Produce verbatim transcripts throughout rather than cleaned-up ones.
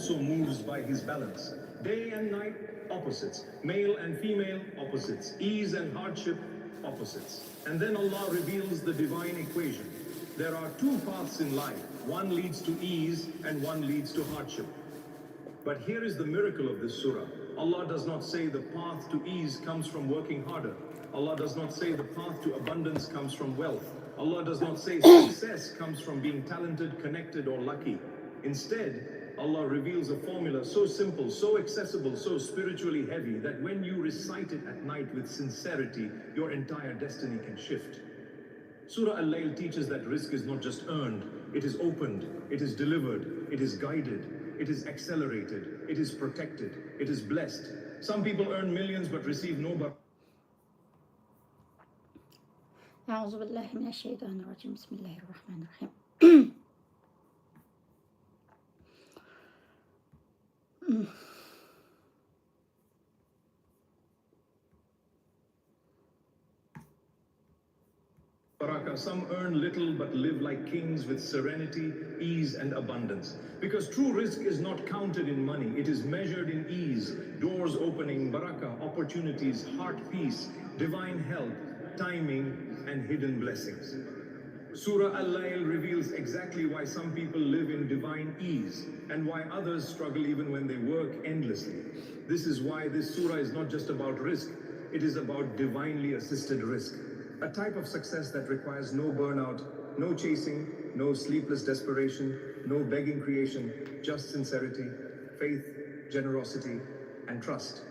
also moves by his balance. Day and night, opposites. Male and female, opposites. Ease and hardship, opposites. And then Allah reveals the divine equation. There are two paths in life. One leads to ease and one leads to hardship. But here is the miracle of this surah. Allah does not say the path to ease comes from working harder. Allah does not say the path to abundance comes from wealth. Allah does not say success comes from being talented, connected, or lucky. Instead, Allah reveals a formula so simple, so accessible, so spiritually heavy that when you recite it at night with sincerity, your entire destiny can shift. Surah Al-Layl teaches that rizq is not just earned, it is opened, it is delivered, it is guided, it is accelerated, it is protected, it is blessed. Some people earn millions but receive no bar- أعوذ بالله من الشيطان الرجيم. بسم الله الرحمن الرحيم. Barakah. Some earn little but live like kings with serenity, ease, and abundance. Because true rizq is not counted in money, it is measured in ease, doors opening, barakah, opportunities, heart peace, divine help, timing, and hidden blessings. Surah Al-Layl reveals exactly why some people live in divine ease and why others struggle even when they work endlessly. This is why this surah is not just about rizq, it is about divinely assisted rizq. A type of success that requires no burnout, no chasing, no sleepless desperation, no begging creation, just sincerity, faith, generosity, and trust.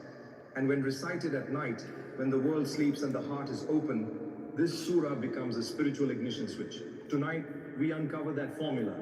And when recited at night, when the world sleeps and the heart is open, this surah becomes a spiritual ignition switch. Tonight, we uncover that formula.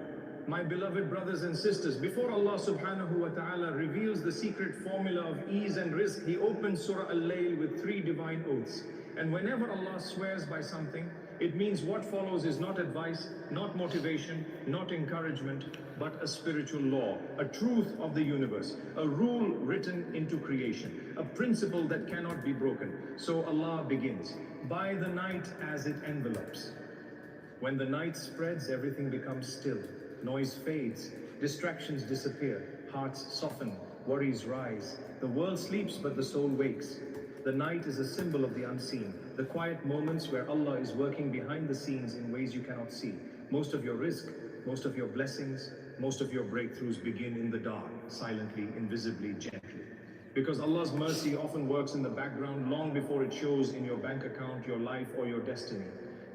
My beloved brothers and sisters, before Allah subhanahu wa ta'ala reveals the secret formula of ease and rizq, He opens Surah Al-Layl with three divine oaths. And whenever Allah swears by something, it means what follows is not advice, not motivation, not encouragement, but a spiritual law, a truth of the universe, a rule written into creation, a principle that cannot be broken. So Allah begins, by the night as it envelops. When the night spreads, everything becomes still. Noise fades, distractions disappear, hearts soften, worries rise. The world sleeps, but the soul wakes. The night is a symbol of the unseen, the quiet moments where Allah is working behind the scenes in ways you cannot see. Most of your rizq, most of your blessings, most of your breakthroughs begin in the dark, silently, invisibly, gently. Because Allah's mercy often works in the background long before it shows in your bank account, your life, or your destiny.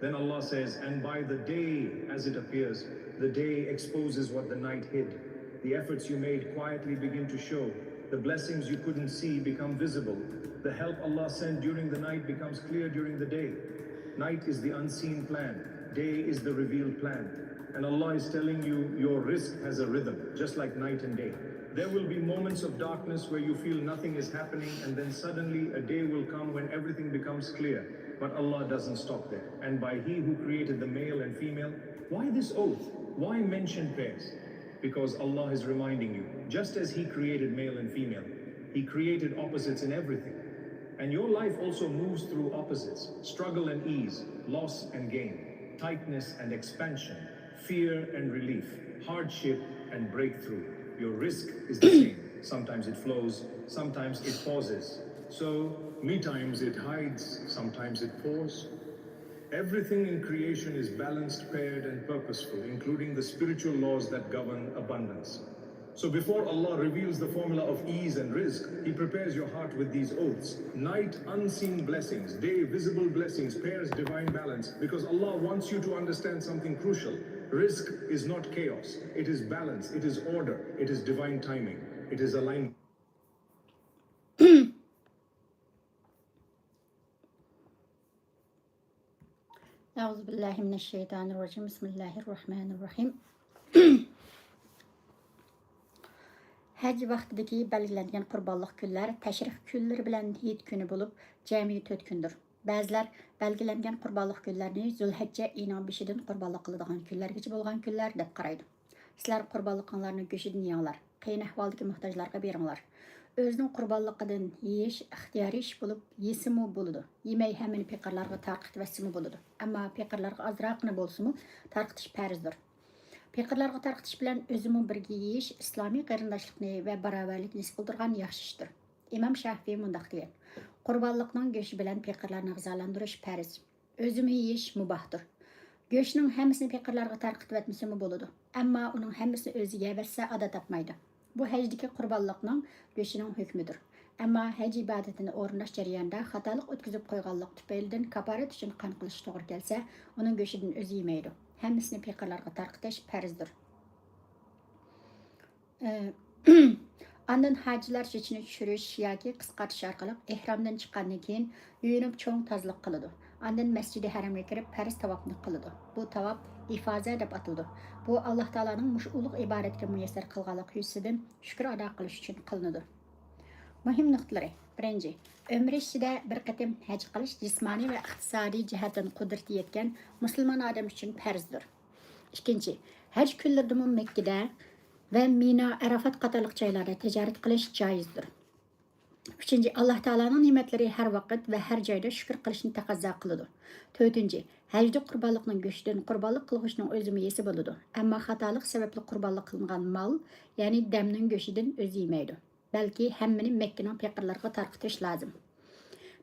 Then Allah says, and by the day as it appears, the day exposes what the night hid. The efforts you made quietly begin to show. The blessings you couldn't see become visible. The help Allah sent during the night becomes clear during the day. Night is the unseen plan. Day is the revealed plan. And Allah is telling you your rizq has a rhythm, just like night and day. There will be moments of darkness where you feel nothing is happening, and then suddenly a day will come when everything becomes clear. But Allah doesn't stop there. And by He who created the male and female, why this oath? Why mention pairs? Because Allah is reminding you, just as He created male and female, He created opposites in everything. And your life also moves through opposites, struggle and ease, loss and gain, tightness and expansion, fear and relief, hardship and breakthrough. Your rizq is the same. Sometimes it flows, sometimes it pauses. So, me times it hides, sometimes it pours. Everything in creation is balanced, paired, and purposeful, including the spiritual laws that govern abundance. So before Allah reveals the formula of ease and rizq, He prepares your heart with these oaths. Night, unseen blessings. Day, visible blessings. Pairs, divine balance. Because Allah wants you to understand something crucial. Rizq is not chaos. It is balance. It is order. It is divine timing. It is alignment. أعوذ بالله من الشيطان الرجيم. بسم الله الرحمن الرحيم. ھەج ۋاقتىدىكى بەلگىلەنگەن قۇربانلىق كۈنلەر تەشرىق كۈنلىرى بىلەن ھېيت كۈنى بولۇپ، جەمئىي تۆت كۈندۇر. بەزىلەر بەلگىلەنگەن قۇربانلىق كۈنلەرنى زۇلھەججە ئېيىنىڭ بېشىدىن قۇربانلىق قىلىدىغان كۈنلەرگىچە بولغان كۈنلەر دەپ قارايدۇ. سىلەر قۇربانلىقىڭلارنى گۆشىدىن يەڭلار، قىيىن ئەھۋالدىكى موھتاجلارغا بېرىڭلار. ئۆزىنىڭ قۇربانلىقىدىن يېيىش ئىختىيارىي ئىش بولۇپ، يېسىمۇ بولىدۇ. يېمەي ھەممىنى پېقىرلارغا تارقىتىۋەتسىمۇ بولىدۇ. ئەمما پېقىرلارغا ئازراقلا بولسىمۇ تارقىتىش پەرزدۇر. پېقىرلارغا تارقىتىش بىلەن ئۆزىمۇ بىرگە يېيىش ئىسلامىي قېرىنداشلىقنى ۋە باراۋەرلىكنى ھېس قىلدۇرغان ياخشى ئىشتۇر. ئىمام شافىي مۇنداق دېگەن: قۇربانلىقنىڭ گۆشى بىلەن پېقىرلارنى غىزالەندۈرۈش پەرز. ئۆزىمۇ يېيىش مۇباھتۇر. گۆشنىڭ ھەممىسىنى پېقىرلارغا تارقىتىۋەتمىسىمۇ بولىدۇ. ئەمما ئۇنىڭ ھەممىسىنى ئۆزى يەۋەتسە، ئادا تاپمايدۇ. بۇ ھەجدىكى قۇربانلىقنىڭ گۆشىنىڭ ھۆكمىدۇر. ئەمما ھەج ئىبادىتىنى ئورۇنداش جەريانىدا خاتالىق ئۆتكۈزۈپ قويغانلىق تۈپەيلىدىن كاپپارەت ئۈچۈن قان قىلىش توغرا كەلسە، ئۇنىڭ گۆشىدىن ئۆزى يېمەيدۇ. ھەممىسىنى پېقىرلارغا تارقىتىش پەرزدۇر. ئاندىن ھاجىلار چېچىنى چۈشۈرۈش ياكى قىسقارتىش ئارقىلىق ئېھرامدىن چىققاندىن كېيىن يۇيۇنۇپ چوڭ تازىلىق قىلىدۇ. ئاندىن مەسجىدى ھەرەمگە كىرىپ پەرز تاۋاپنى قىلىدۇ. بۇ تاۋاپ ئىفازە دەپ ئاتىلىدۇ. بۇ ئاللاھ تائالانىڭ مۇشۇ ئۇلۇغ ئىبادەتكە مۇيەسسەر قىلغانلىقى يۈزىسىدىن شۈكۈر ئادا قىلىش ئۈچۈن قىلىنىدۇ. مۇھىم نۇقتىلىرى: بىرىنچى، ئۆمرە ئىچىدە بىر قېتىم ھەج قىلىش جىسمانىي ۋە ئىقتىسادىي جەھەتتىن قۇدرىتى يەتكەن مۇسۇلمان ئادەم ئۈچۈن پەرزدۇر. ئىككىنچى، ھەج كۈنلىرىدىمۇ مەككىدە ۋە مىنا، ئەرەفات قاتارلىق جايلاردا تىجارەت قىلىش جائىزدۇر. ئۈچىنچى، ئاللاھ تائالانىڭ نېمەتلىرى ھەر ۋاقىت ۋە ھەر جايدا شۈكۈر قىلىشنى تەقەززا قىلىدۇ. تۆتىنچى، ھەجدە قۇربانلىقنىڭ گۆشىدىن قۇربانلىق قىلغۇچىنىڭ ئۆزىمۇ يېسە بولىدۇ. ئەمما خاتالىق سەۋەبلىك قۇربانلىق قىلىنغان مال، يەنى دەمنىڭ گۆشىدىن ئۆزى يېمەيدۇ. بەلكى ھەممىنى مەككىنىڭ پېقىرلىرىغا تارقىتىش لازىم.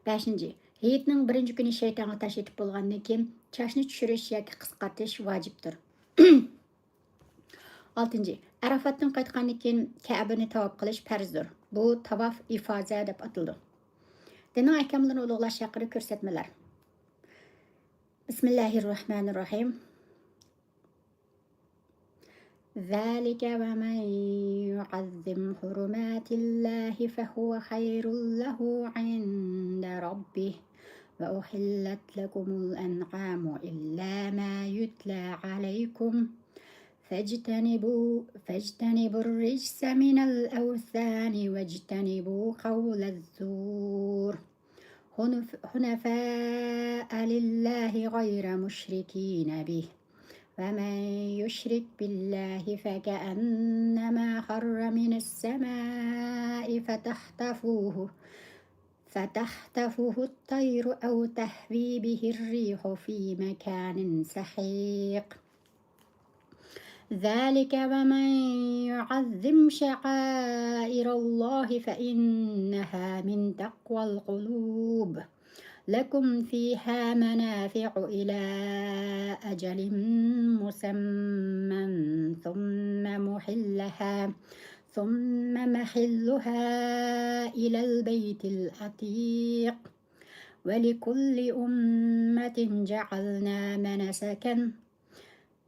بەشىنچى، ھېيتنىڭ بىرىنچى كۈنى شەيتانغا تاش ئېتىپ بولغاندىن كېيىن، چاچنى چۈشۈرۈش ياكى قىسقارتىش ۋاجىپتۇر. ئالتىنچى، ئەرەفاتتىن قايتقاندىن كېيىن كەبىنى تاۋاپ قىلىش پەرزدۇر. بۇ تاۋاف ئىفازە دەپ ئاتىلىدۇ. دىننىڭ ئەھكاملىرىنى ئۇلۇغلاش ھەققىدە كۆرسەتمىلەر. بىسمىللاھىررەھمانىررەھىم. ذلك ومن يعظم حرمات الله فهو خير له عند ربه وأحلت لكم الأنعام إلا ما يتلى عليكم فاجتنبوا، فاجتنبوا الرجس من الأوثان واجتنبوا قول الزور. حنف-، حنفاء لله غير مشركين به، ومن يشرك بالله فكأنما خر من السماء فتخطفه، فتخطفه الطير أو تهوي به الريح في مكان سحيق. ذلك ومن يعظم شعائر الله فإنها من تقوى القلوب. لكم فيها منافع إلى أجل مسمى ثم محلها، ثم محلها إلى البيت العتيق. ولكل أمة جعلنا منسكا،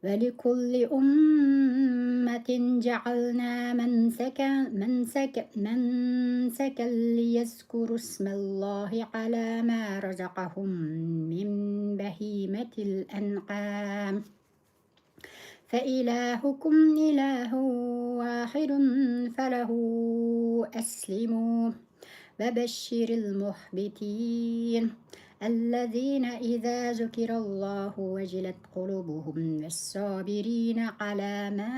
ولكل أمة جعلنا منسكا، منسك-، منسكا ليذكروا اسم الله على ما رزقهم من بهيمة الأنعام. فإلهكم إله واحد فله أسلموا وبشر المخبتين الذين إذا ذكر الله وجلت قلوبهم والصابرين على ما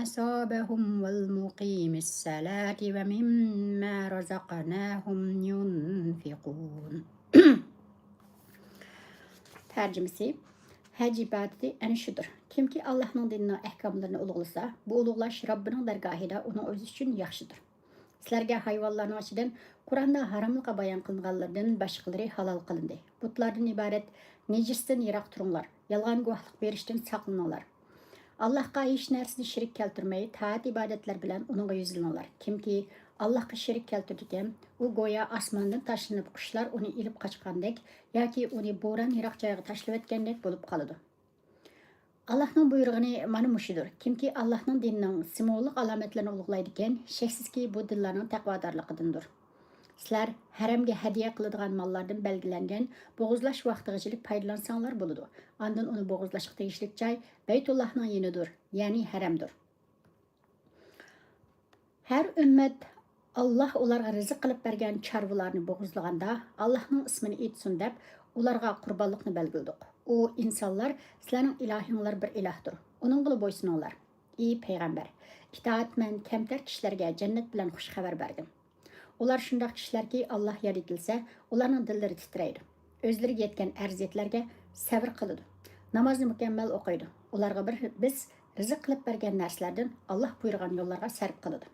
أصابهم والمقيم الصلاة ومما رزقناهم ينفقون. تەرجىمىسى: ھەج ئىبادىتى ئەنە شۇدۇر. كىمكى ئاللاھنىڭ دىنىنىڭ ئەھكاملىرىنى ئۇلۇغلىسا، بۇ ئۇلۇغلاش رەببىنىڭ دەرگاھىدا ئۇنىڭ ئۆزى ئۈچۈن ياخشىدۇر. سىلەرگە ھايۋانلارنىڭ ئىچىدىن قۇرئاندا ھاراملىقى بايان قىلىنغانلىرىدىن باشقىلىرى ھالال قىلىندى. بۇتلاردىن ئىبارەت نىجىستىن يىراق تۇرۇڭلار، يالغان گۇۋاھلىق بېرىشتىن ساقلىنىڭلار. ئاللاھقا ھېچ نەرسىنى شېرىك كەلتۈرمەي، تائەت-ئىبادەتلەر بىلەن ئۇنىڭغا يۈزلىنىڭلار. كىمكى ئاللاھقا شېرىك كەلتۈردىكەن، ئۇ گويا ئاسماندىن تاشلىنىپ قۇشلار ئۇنى ئېلىپ قاچقاندەك ياكى ئۇنى بوران يىراق جايغا تاشلىۋەتكەندەك بولۇپ قالىدۇ. ئاللاھنىڭ بۇيرۇغىنى مانا مۇشۇدۇر. كىمكى ئاللاھنىڭ دىنىنىڭ سىمۋوللۇق ئالامەتلىرىنى ئۇلۇغلايدىكەن، شەكسىزكى، بۇ دىنلارنىڭ تەقۋادارلىقىدىندۇر. سىلەر ھەرەمگە ھەدىيە قىلىدىغان ماللاردىن بەلگىلەنگەن بوغۇزلاش ۋاقتىغىچىلىك پايدىلانساڭلار بولىدۇ. ئاندىن ئۇنى بوغۇزلاشقا تېگىشلىك جاي بەيتۇللاھنىڭ يېنىدۇر، يەنى ھەرەمدۇر. ھەر ئۈممەت ئاللاھ ئۇلارغا رىزىق قىلىپ بەرگەن چارۋىلارنى بوغۇزلىغاندا، ئاللاھنىڭ ئىسمىنى ئېيتسۇن دەپ، ئۇلارغا قۇربانلىقنى بەلگىلىدۇق. ئۇ ئىنسانلار، سىلەرنىڭ ئىلاھىڭلار بىر ئىلاھتۇر. ئۇنىڭغىلا بويسۇنۇڭلار. ئى پەيغەمبەر، ئىتائەتمەن، كەمتەر كىشىلەرگە جەننەت بىلەن خۇش خەۋەر بەرگىن. ئۇلار شۇنداق كىشىلەركى، ئاللاھ ياد ئېتىلسە، ئۇلارنىڭ دىللىرى تىترەيدۇ. ئۆزلىرىگە يەتكەن ئەزىيەتلەرگە سەۋر قىلىدۇ. نامازنى مۇكەممەل ئوقۇيدۇ. ئۇلارغا بىر، بىز رىزىق قىلىپ بەرگەن نەرسىلەردىن ئاللاھ بۇيرۇغان يوللارغا سەرپ قىلىدۇ.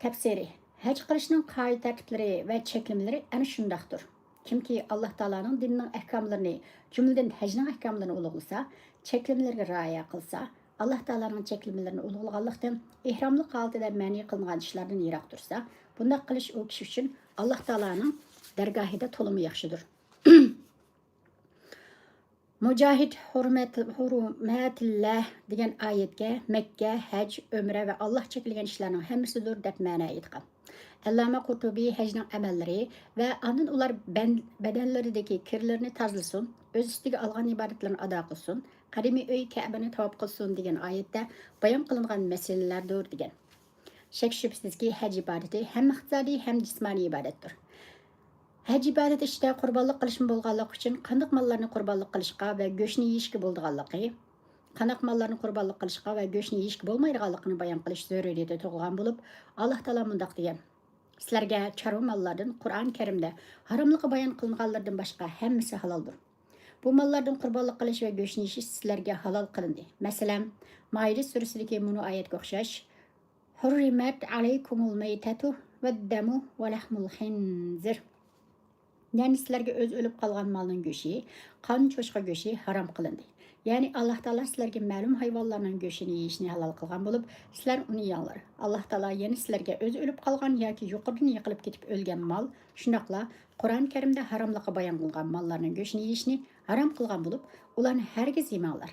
تەپسىرى، ھەج قىلىشنىڭ قائىدە-تەرتىپلىرى ۋە چەكلىمىلىرى ئەنە شۇنداقتۇر. كىمكى ئاللاھ تائالانىڭ دىنىنىڭ ئەھكاملىرىنى، جۈملىدىن ھەجنىڭ ئەھكاملىرىنى ئۇلۇغلىسا، چەكلىمىلىرىگە رىئايە قىلسا، ئاللاھ تائالانىڭ چەكلىمىلىرىنى ئۇلۇغلىغانلىقتىن، ئېھراملىق ھالىتىدە مەنئى قىلىنغان ئىشلاردىن يىراق تۇرسا، بۇنداق قىلىش ئۇ كىشى ئۈچۈن ئاللاھ تائالانىڭ دەرگاھىدا تولىمۇ ياخشىدۇر. مۇجاھىد ھۇرمەت-، ھۇرمەتىللەھ دېگەن ئايەتكە مەككە، ھەج، ئۆمرە ۋە ئاللاھ چەكلىگەن ئىشلارنىڭ ھەممىسىدۇر دەپ مەنە ئېيتقان. ئەللامە قۇرتۇبى ھەجنىڭ ئەمەللىرى ۋە ئاندىن ئۇلار بەن-، بەدەنلىرىدىكى كىرلىرىنى تازىلىسۇن، ئۆز ئۈستىگە ئالغان ئىبادەتلىرىنى ئادا قىلسۇن، قەدىمىي ئۆي كەبىنى تاۋاپ قىلسۇن دېگەن ئايەتتە بايان قىلىنغان مەسىلىلەردۇر دېگەن. شەك-شۈبھىسىزكى، ھەج ئىبادىتى ھەم ئىقتىسادىي، ھەم جىسمانىي ئىبادەتتۇر. ھەج ئىبادىتى ئىچىدە قۇربانلىق قىلىشمۇ بولغانلىقى ئۈچۈن، قانداق ماللارنى قۇربانلىق قىلىشقا ۋە گۆشنى يېيىشكە بولىدىغانلىقى، قانداق ماللارنى قۇربانلىق قىلىشقا ۋە گۆشنى يېيىشكە بولمايدىغانلىقىنى بايان قىلىش زۆرۈرىيىتى تۇغۇلغان بولۇپ، ئاللاھ تائالا مۇنداق دېگەن: سىلەرگە چارۋا ماللاردىن قۇرئان كەرىمدە ھاراملىقى بايان قىلىنغانلىرىدىن باشقا ھەممىسى ھالالدۇر. بۇ ماللاردىن قۇربانلىق قىلىش ۋە گۆشنى يېيىش سىلەرگە ھالال قىلىندى. مەسىلەن، مائىدە سۈرىسىدىكى مۇنۇ ئايەتكە ئوخشاش، حرمت عليكم الميتة والدم ولحم الخنزير. يەنى سىلەرگە ئۆزى ئۆلۈپ قالغان مالنىڭ گۆشى، قان چوشقا گۆشى ھارام قىلىندى. يەنى ئاللاھ تائالا سىلەرگە مەلۇم ھايۋانلارنىڭ گۆشىنى يېيىشنى ھالال قىلغان بولۇپ، سىلەر ئۇنى يەڭلار. ئاللاھ تائالا يەنە سىلەرگە ئۆزى ئۆلۈپ قالغان ياكى يۇقىرىدىن يىقىلىپ كېتىپ ئۆلگەن مال، شۇنداقلا قۇرئان كەرىمدە ھاراملىقى بايان قىلغان ماللارنىڭ گۆشىنى يېيىشنى ھارام قىلغان بولۇپ، ئۇلارنى ھەرگىز يېمەڭلار.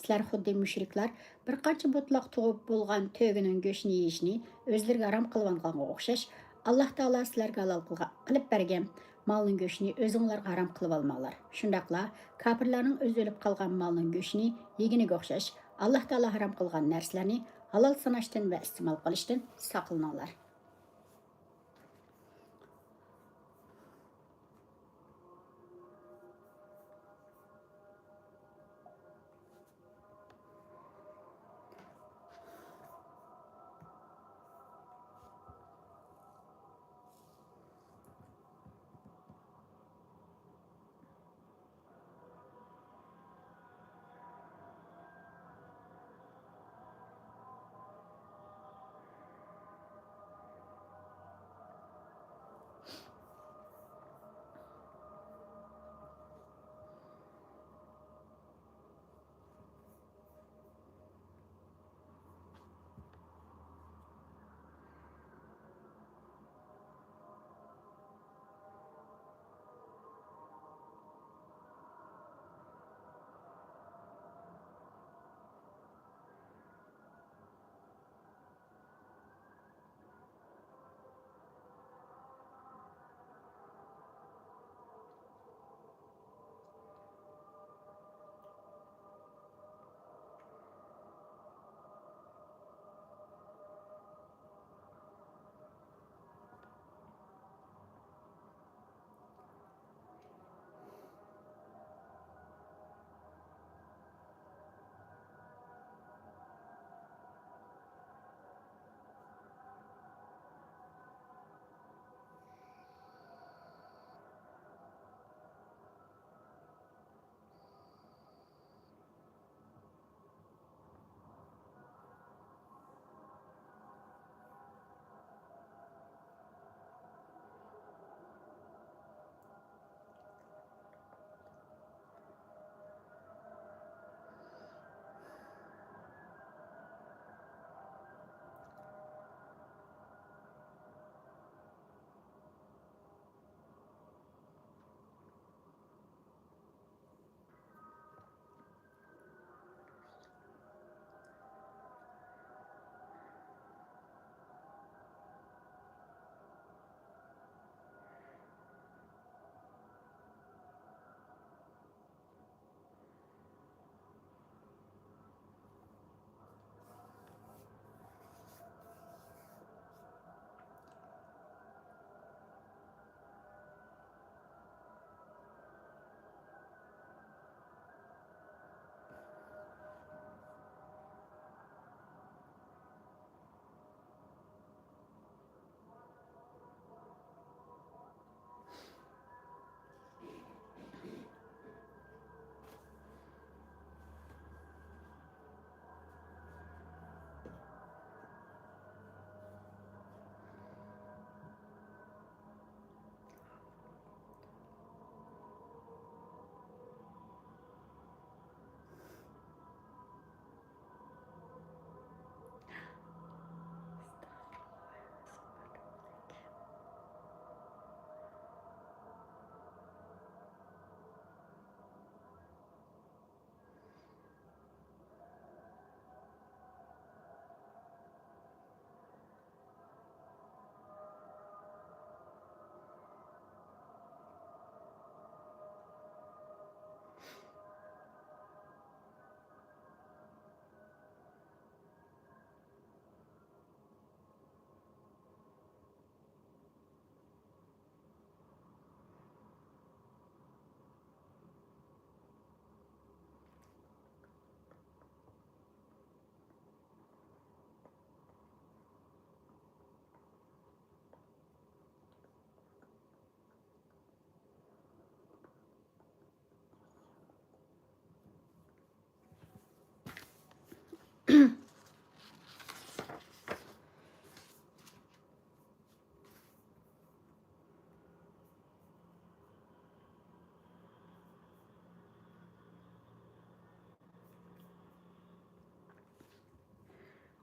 سىلەر خۇددى مۇشرىكلار بىر قانچە بۇتلاق تۇغۇپ بولغان تۆگىنىڭ گۆشىنى يېيىشنى ئۆزلىرىگە ھارام قىلىۋالغانغا ئوخشاش، ئاللاھ تائالا سىلەرگە ھالال قىلغا-، قىلىپ بەرگەن مالنىڭ گۆشىنى ئۆزۈڭلارغا ھارام قىلىۋالماڭلار. شۇنداقلا كاپىرلارنىڭ ئۆزى ئۆلۈپ قالغان مالنىڭ گۆشىنى يېگىنىگە ئوخشاش، ئاللاھ تائالا ھارام قىلغان نەرسىلەرنى ھالال ساناشتىن ۋە ئىستېمال قىلىشتىن ساقلىنىڭلار.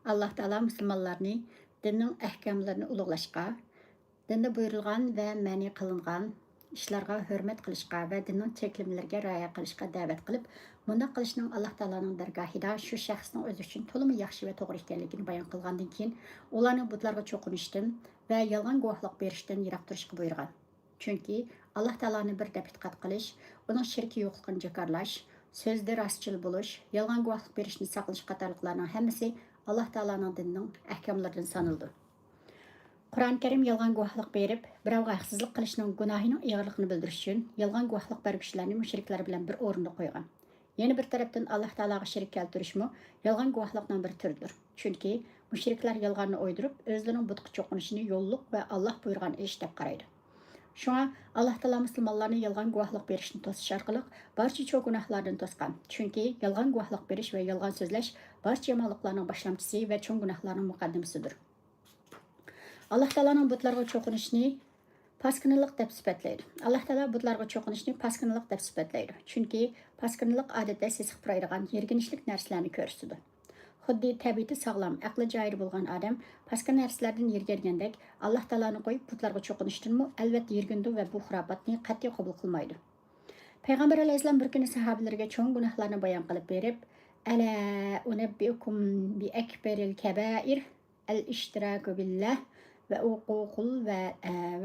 ئاللاھ تائالا مۇسۇلمانلارنى دىننىڭ ئەھكاملىرىنى ئۇلۇغلاشقا، دىندا بۇيرۇلغان ۋە مەنئى قىلىنغان ئىشلارغا ھۆرمەت قىلىشقا ۋە دىننىڭ چەكلىمىلىرىگە رىئايە قىلىشقا دەۋەت قىلىپ، مۇنداق قىلىشنىڭ ئاللاھ تائالانىڭ دەرگاھىدا شۇ شەخسنىڭ ئۆزى ئۈچۈن تولىمۇ ياخشى ۋە توغرا ئىكەنلىكىنى بايان قىلغاندىن كېيىن، ئۇلارنى بۇتلارغا چوقۇنۇشتىن ۋە يالغان گۇۋاھلىق بېرىشتىن يىراق تۇرۇشقا بۇيرۇغان. چۈنكى ئاللاھ تائالانى بىر دەپ ئېتىقاد قىلىش، ئۇنىڭ شېرىكى يوقلۇقىنى جاكارلاش، سۆزدە راستچىل بولۇش، يالغان گۇۋاھلىق بېرىشنى ساقلىشىپ قاتارلىقلارنىڭ ھەممىسى ئاللاھ تائالانىڭ دىنىنىڭ ئەھكاملىرىدىن سانىلىدۇ. قۇرئان كەرىم يالغان گۇۋاھلىق بېرىپ، بىراۋغا ھەقسىزلىق قىلىشنىڭ گۇناھىنىڭ ئېغىرلىقىنى بىلدۈرۈش ئۈچۈن، يالغان گۇۋاھلىق بەرگۈچىلەرنى مۇشرىكلار بىلەن بىر ئورۇندا قويغان. يەنە بىر تەرەپتىن، ئاللاھ تائالاغا شېرىك كەلتۈرۈشمۇ يالغان گۇۋاھلىقنىڭ بىر تۈرىدۇر. چۈنكى مۇشرىكلار يالغاننى ئويدۇرۇپ، ئۆزلىرىنىڭ بۇتقا چوقۇنۇشىنى يوللۇق ۋە ئاللاھ بۇيرۇغان ئىش دەپ قارايدۇ. شۇڭا ئاللاھ تائالا مۇسۇلمانلارنى يالغان گۇۋاھلىق بېرىشنى توسۇش ئارقىلىق بارچە چوڭ گۇناھلاردىن توسقان. چۈنكى يالغان گۇۋاھلىق بېرىش ۋە يالغان سۆزلەش بارچە يامانلىقلارنىڭ باشلامچىسى ۋە چوڭ گۇناھلارنىڭ مۇقەددىمىسىدۇر. ئاللاھ تائالانىڭ بۇتلارغا چوقۇنۇشىنى پاسكىنىلىق دەپ سۈپەتلەيدۇ. ئاللاھ تائالا بۇتلارغا چوقۇنۇشنى پاسكىنىلىق دەپ سۈپەتلەيدۇ. چۈنكى پاسكىنىلىق ئادەتتە سېسىق پۇرايدىغان، يىرگىنچلىك نەرسىلەرنى كۆرسىتىدۇ. خۇددى تەبىئىتى ساغلام، ئەقلى جايىدا بولغان ئادەم پاسكىنا نەرسىلەردىن يىرگەنگەندەك، ئاللاھ تائالانى قويۇپ بۇتلارغا چوقۇنۇشتىنمۇ ئەلۋەتتە يىرگىنىدۇ ۋە بۇ خۇراپاتنى قەتئىي قوبۇل قىلمايدۇ. پەيغەمبەر ئەلەيھىسسالام بىر كۈنى ساھابىلىرىگە چوڭ گۇناھلارنى بايان قىلىپ بېرىپ، «ئەلا ئۇنەببىئۇكۇم بىئەكبەرىل كەبائىر، ئەل ئىشتىراكۇ بىللاھ ۋە ئۇقۇقۇل ۋە،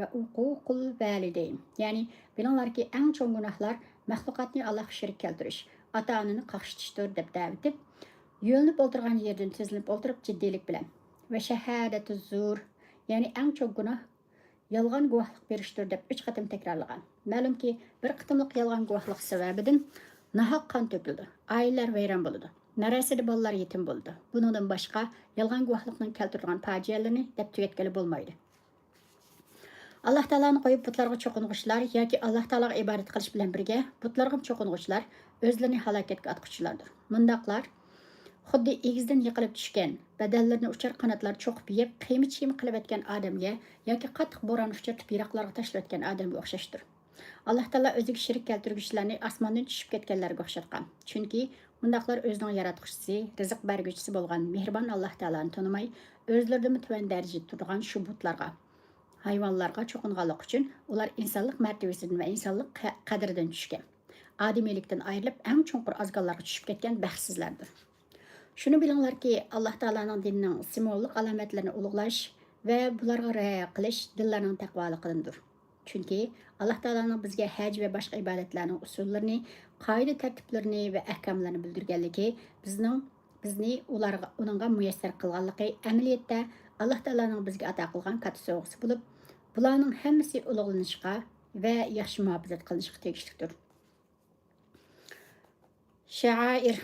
ۋە ئۇقۇقۇل ۋالىدەين.» يەنى، بىلىڭلاركى، ئەڭ چوڭ گۇناھلار مەخلۇقاتنى ئاللاھقا شېرىك كەلتۈرۈش، ئاتا-ئانىنى قاقشىتىشتۇر، دەپ دەۋېتىپ، يۆلىنىپ ئولتۇرغان يېرىدىن تىزلىنىپ ئولتۇرۇپ جىددىيلىك بىلەن، ۋە شاھادەتۇ زۇر، يەنى ئەڭ چوڭ گۇناھ يالغان گۇۋاھلىق بېرىشتۇر، دەپ ئۈچ قېتىم تەكرارلىغان. مەلۇمكى، بىر قېتىملىق يالغان گۇۋاھلىق سەۋەبىدىن ناھەق قان تۆكۈلىدۇ، ئائىلىلەر ۋەيران بولىدۇ، نارەسىدە بالىلار يېتىم بولىدۇ. بۇنىڭدىن باشقا، يالغان گۇۋاھلىقنىڭ كەلتۈرىدىغان پاجىئەلىرىنى دەپ تۈگەتكىلى بولمايدۇ. ئاللاھ تائالانى قويۇپ بۇتلارغا چوقۇنغۇچىلار ياكى ئاللاھ تائالاغا ئىبادەت قىلىش بىلەن بىرگە بۇتلارغىمۇ چوقۇنغۇچىلار ئۆزلىرىنى ھالاكەتكە ئاتقۇچىلاردۇر. مۇنداقلار خۇددى ئېگىزدىن يىقىلىپ چۈشكەن، بەدەنلىرىنى ئۇچار قاناتلار چوقۇپ يەپ، قىيما-چىيما قىلىۋەتكەن ئادەمگە ياكى قاتتىق بوران ئۇچرىتىپ يىراقلارغا تاشلىۋەتكەن ئادەمگە ئوخشاشتۇر. ئاللاھ تائالا ئۆزىگە شېرىك كەلتۈرگۈچىلەرنى ئاسماندىن چۈشۈپ كەتكەنلەرگە ئوخشاتقان. چۈنكى مۇنداقلار ئۆزىنىڭ ياراتقۇچىسى، رىزىق بەرگۈچىسى بولغان مېھرىبان ئاللاھ تائالانى تونۇماي، ئۆزلىرىدىنمۇ تۆۋەن دەرىجىدە تۇرىدىغان شۇ بۇتلارغا، ھايۋانلارغا چوقۇنغانلىقى ئۈچۈن ئۇلار ئىنسانلىق مەرتىۋىسىدىن ۋە ئىنسانلىق قە-، قەدرىدىن چۈشكەن. ئادىمىيلىكتىن ئايرىلىپ، ئەڭ چوڭقۇر ئازگاللارغا چۈشۈپ كەتكەن بەختسىزلەردۇر. شۇنى بىلىڭلاركى، ئاللاھ تائالانىڭ دىنىنىڭ سىمۋوللۇق ئالامەتلىرىنى ئۇلۇغلاش ۋە بۇلارغا رىئايە قىلىش دىللارنىڭ تەقۋالىقىدىندۇر. چۈنكى ئاللاھ تائالانىڭ بىزگە ھەج ۋە باشقا ئىبادەتلەرنىڭ ئۇسۇللىرىنى، قائىدە-تەرتىپلىرىنى ۋە ئەھكاملىرىنى بىلدۈرگەنلىكى بىزنىڭ، بىزنى ئۇلارغا، ئۇنىڭغا مۇيەسسەر قىلغانلىقى ئەمەلىيەتتە ئاللاھ تائالانىڭ بىزگە ئاتا قىلغان كاتتا سوۋغىسى بولۇپ، بۇلارنىڭ ھەممىسى ئۇلۇغلىنىشقا ۋە ياخشى مۇھاپىزەت قىلىنىشقا تېگىشلىكتۇر. شەئائىر.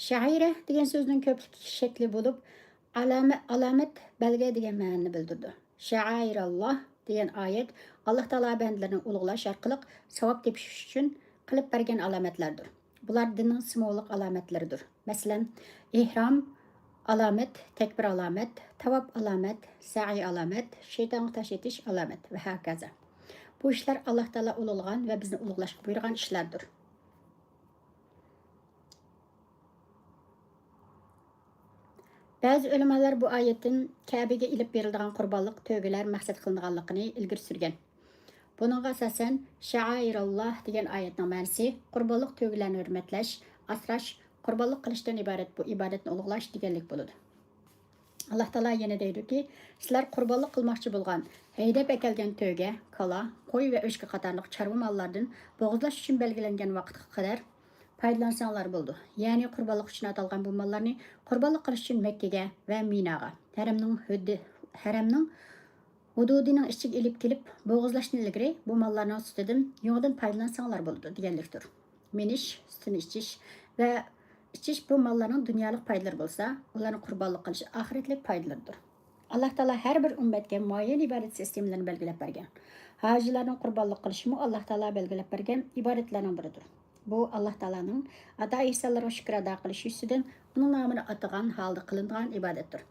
شەئىرە دېگەن سۆزنىڭ كۆپلۈك شەكلى بولۇپ، ئالامە-، ئالامەت، بەلگە دېگەن مەنىنى بىلدۈرىدۇ. شەئائىراللاھ دېگەن ئايەت ئاللاھ تائالا بەندىلىرىنى ئۇلۇغلاش ئارقىلىق ساۋاب تېپىش ئۈچۈن قىلىپ بەرگەن ئالامەتلەردۇر. بۇلار دىننىڭ سىمۋوللۇق ئالامەتلىرىدۇر. مەسىلەن، ئېھرام، ئالامەت، تەكبىر ئالامەت، تاۋاپ ئالامەت، سەئي ئالامەت، شەيتانغا تاش ئېتىش ئالامەت ۋە ھاكازا. بۇ ئىشلار ئاللاھ تائالا ئۇلۇغلىغان ۋە بىزنى ئۇلۇغلاشقا بۇيرۇغان ئىشلاردۇر. بەزى ئۆلىمالار بۇ ئايەتتىن كەبىگە ئېلىپ بېرىلىدىغان قۇربانلىق تۆگىلەر مەقسەت قىلىنغانلىقىنى ئىلگىرى سۈرگەن. بۇنىڭغا ئاساسەن، شەئائىراللاھ دېگەن ئايەتنىڭ مەنىسى قۇربانلىق تۆگىلەرنى ھۆرمەتلەش، ئاسراش، قۇربانلىق قىلىشتىن ئىبارەت بۇ ئىبادەتنى ئۇلۇغلاش دېگەنلىك بولىدۇ. ئاللاھ تائالا يەنە دەيدۇكى، سىلەر قۇربانلىق قىلماقچى بولغان، ھەيدەپ ئەكەلگەن تۆگە، كالا، قوي ۋە ئۆچكە قاتارلىق چارۋا ماللاردىن بوغۇزلاش ئۈچۈن بەلگىلەنگەن ۋاقىتقا قەدەر پايدىلانساڭلار بولىدۇ. يەنى قۇربانلىق ئۈچۈن ئاتالغان بۇ ماللارنى قۇربانلىق قىلىش ئۈچۈن مەككىگە ۋە مىناغا، ھەرەمنىڭ ھۆددى-، ھەرەمنىڭ ھۇدۇدىنىڭ ئىچىگە ئېلىپ كېلىپ بوغۇزلاشتىن ئىلگىرى بۇ ماللارنىڭ سۈتىدىن يۇڭىدىن پايدىلانساڭلار بولىدۇ دېگەنلىكتۇر. مىنىش، سۈتىنى ئىچىش ۋە ئىچىش بۇ ماللارنىڭ دۇنيالىق پايدىلىرى بولسا، ئۇلارنى قۇربانلىق قىلىش ئاخىرەتلىك پايدىلىرىدۇر. ئاللاھ تائالا ھەر بىر ئۈممەتكە مۇئەييەن ئىبادەت سىستېمىلىرىنى بەلگىلەپ بەرگەن. ھاجىلارنىڭ قۇربانلىق قىلىشىمۇ ئاللاھ تائالا بەلگىلەپ بەرگەن ئىبادەتلەرنىڭ بىرىدۇر. بۇ ئاللاھ تائالانىڭ ئاتا ئېھسانلىرىغا شۈكۈر ئادا قىلىش يۈزىسىدىن ئۇنىڭ نامىنى ئاتىغان ھالدا قىلىنىدىغان ئىبادەتتۇر.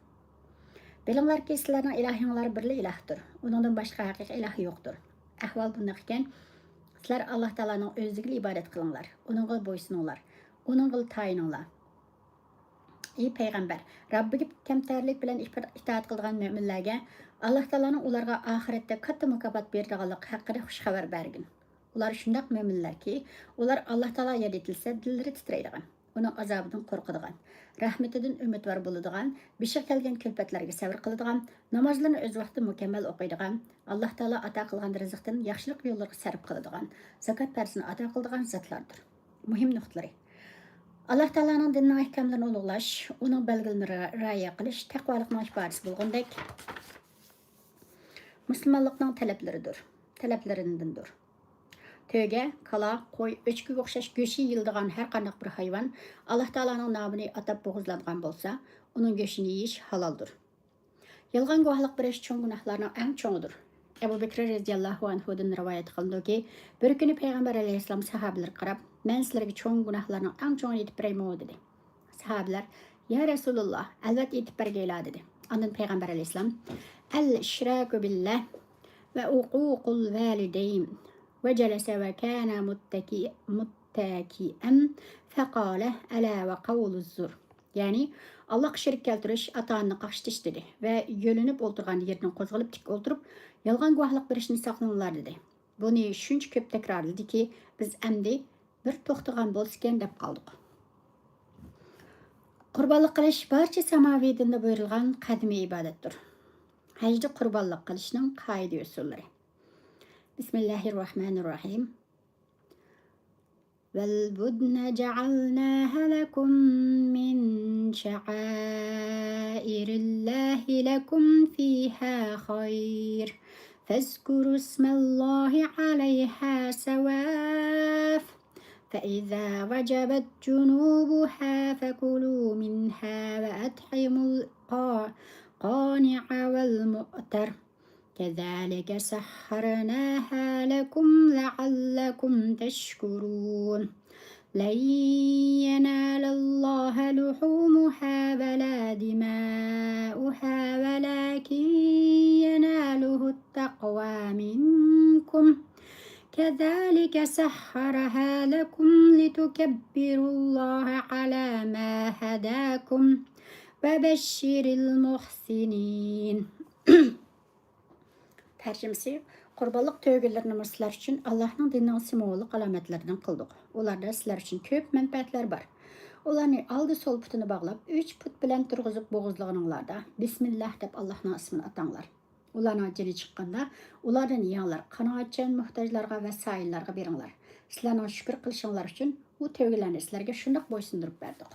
بىلىڭلاركى، سىلەرنىڭ ئىلاھىڭلار بىرلا ئىلاھتۇر. ئۇنىڭدىن باشقا ھەقىقىي ئىلاھ يوقتۇر. ئەھۋال بۇنداق ئىكەن، سىلەر ئاللاھ تائالانىڭ ئۆزىگىلا ئىبادەت قىلىڭلار، ئۇنىڭغا بويسۇنۇڭلار، ئۇنىڭغىلا تايىنىڭلار. ئى پەيغەمبەر، رەببىگە كەمتەرلىك بىلەن ئىپا-، ئىتائەت قىلىدىغان مۆمىنلەرگە ئاللاھ تائالانىڭ ئۇلارغا ئاخىرەتتە كاتتا مۇكاپات بېرىدىغانلىقى ھەققىدە خۇش خەۋەر بەرگىن. ئۇلار شۇنداق مۆمىنلەركى، ئۇلار ئاللاھ تائالا ياد ئېتىلسە، دىللىرى تىترەيدىغان، ئۇنىڭ ئازابىدىن قورقىدىغان، رەھمىتىدىن ئۈمىدۋار بولىدىغان، بېشىغا كەلگەن كۈلپەتلەرگە سەۋر قىلىدىغان، نامازلىرىنى ئۆز ۋاقتىدا مۇكەممەل ئوقۇيدىغان، ئاللاھ تائالا ئاتا قىلغان رىزىقتىن ياخشىلىق يوللىرىغا سەرپ قىلىدىغان، زاكات پەرزىنى ئادا قىلىدىغان زاتلاردۇر. مۇھىم نۇقتىلىرى. ئاللاھ تائالانىڭ دىنىنىڭ ئەھكاملىرىنى ئۇلۇغلاش، ئۇنىڭ بەلگىلىرىنى رىئايە قىلىش تەقۋالىقنىڭ ئىپادىسى بولغاندەك، مۇسۇلمانلىقنىڭ تەلەپلىرىدۇر، تەلەپلىرىدىندۇر. تۆگە، كالا، قوي، ئۆچكىگە ئوخشاش گۆشى يېيىلىدىغان ھەر قانداق بىر ھايۋان ئاللاھ تائالانىڭ نامىنى ئاتاپ بوغۇزلانغان بولسا، ئۇنىڭ گۆشىنى يېيىش ھالالدۇر. يالغان گۇۋاھلىق بېرىش چوڭ گۇناھلارنىڭ ئەڭ چوڭىدۇر. ئەبۇ بەكرى رەزىياللاھۇ ئەنھۇدىن رىۋايەت قىلىنىدۇكى، بىر كۈنى پەيغەمبەر ئەلەيھىسسالام ساھابىلىرىگە قاراپ، مەن سىلەرگە چوڭ گۇناھلارنىڭ ئەڭ چوڭىنى ئېيتىپ بېرەيمۇ؟ دېدى. ساھابىلەر، يا رەسۇلاللا، ئەلۋەتتە ئېيتىپ بەرگەيلا، دېدى. ئاندىن پەيغەمبەر ئەلەيھىسسالام، ئەل ئىشراكۇ بىللا ۋە ئوقۇقۇل ۋالىدەين ۋە جەلەسە ۋە كانە مۇتتەكىئەن فەقالە ئەلا ۋە قەۋلۇززۇر. يەنى، ئاللاھقا شېرىك كەلتۈرۈش، ئاتا-ئانىنى قاقشىتىش، دېدى ۋە يۆلىنىپ ئولتۇرغان يېرىدىن قوزغىلىپ تىك ئولتۇرۇپ، يالغان گۇۋاھلىق بېرىشتىن ساقلىنىڭلار، دېدى. بۇنى شۇنچە كۆپ تەكرارلىدىكى، بىز ئەمدى بىر توختىغان بولسىكەن دەپ قالدۇق. قۇربانلىق قىلىش بارچە ساماۋىي دىندا بۇيرۇلغان قەدىمىي ئىبادەتتۇر. ھەجدە قۇربانلىق قىلىشنىڭ قائىدە-ئۇسۇللىرى. بىسمىللاھىررەھمانىررەھىم. والبدن جعلناها لكم من شعائر الله لكم فيها خير فاذكروا اسم الله عليها سواف فإذا وجبت جنوبها فكلوا منها وأطعموا القانع والمعتر كذلك سخرناها لكم لعلكم تشكرون. لن ينال الله لحومها ولا دماؤها ولكن يناله التقوى منكم. كذلك سخرها لكم لتكبروا الله على ما هداكم وبشر المحسنين. تەرجىمىسى، قۇربانلىق تۆگىلىرىنىمۇ سىلەر ئۈچۈن ئاللاھنىڭ دىنىنىڭ سىمۋوللۇق ئالامەتلىرىدىن قىلدۇق. ئۇلاردا سىلەر ئۈچۈن كۆپ مەنپەئەتلەر بار. ئۇلارنى ئالدى سول پۇتىنى باغلاپ، ئۈچ پۇت بىلەن تۇرغۇزۇپ بوغۇزلىغىنىڭلاردا، بىسمىللاھ دەپ ئاللاھنىڭ ئىسمىنى ئاتاڭلار. ئۇلارنىڭ جېنى چىققاندا، ئۇلاردىن يەڭلار، قانائەتچان موھتاجلارغا ۋە سائىللارغا بېرىڭلار. سىلەرنىڭ شۈكۈر قىلىشىڭلار ئۈچۈن ئۇ تۆگىلەرنى سىلەرگە شۇنداق بويسۇندۇرۇپ بەردۇق.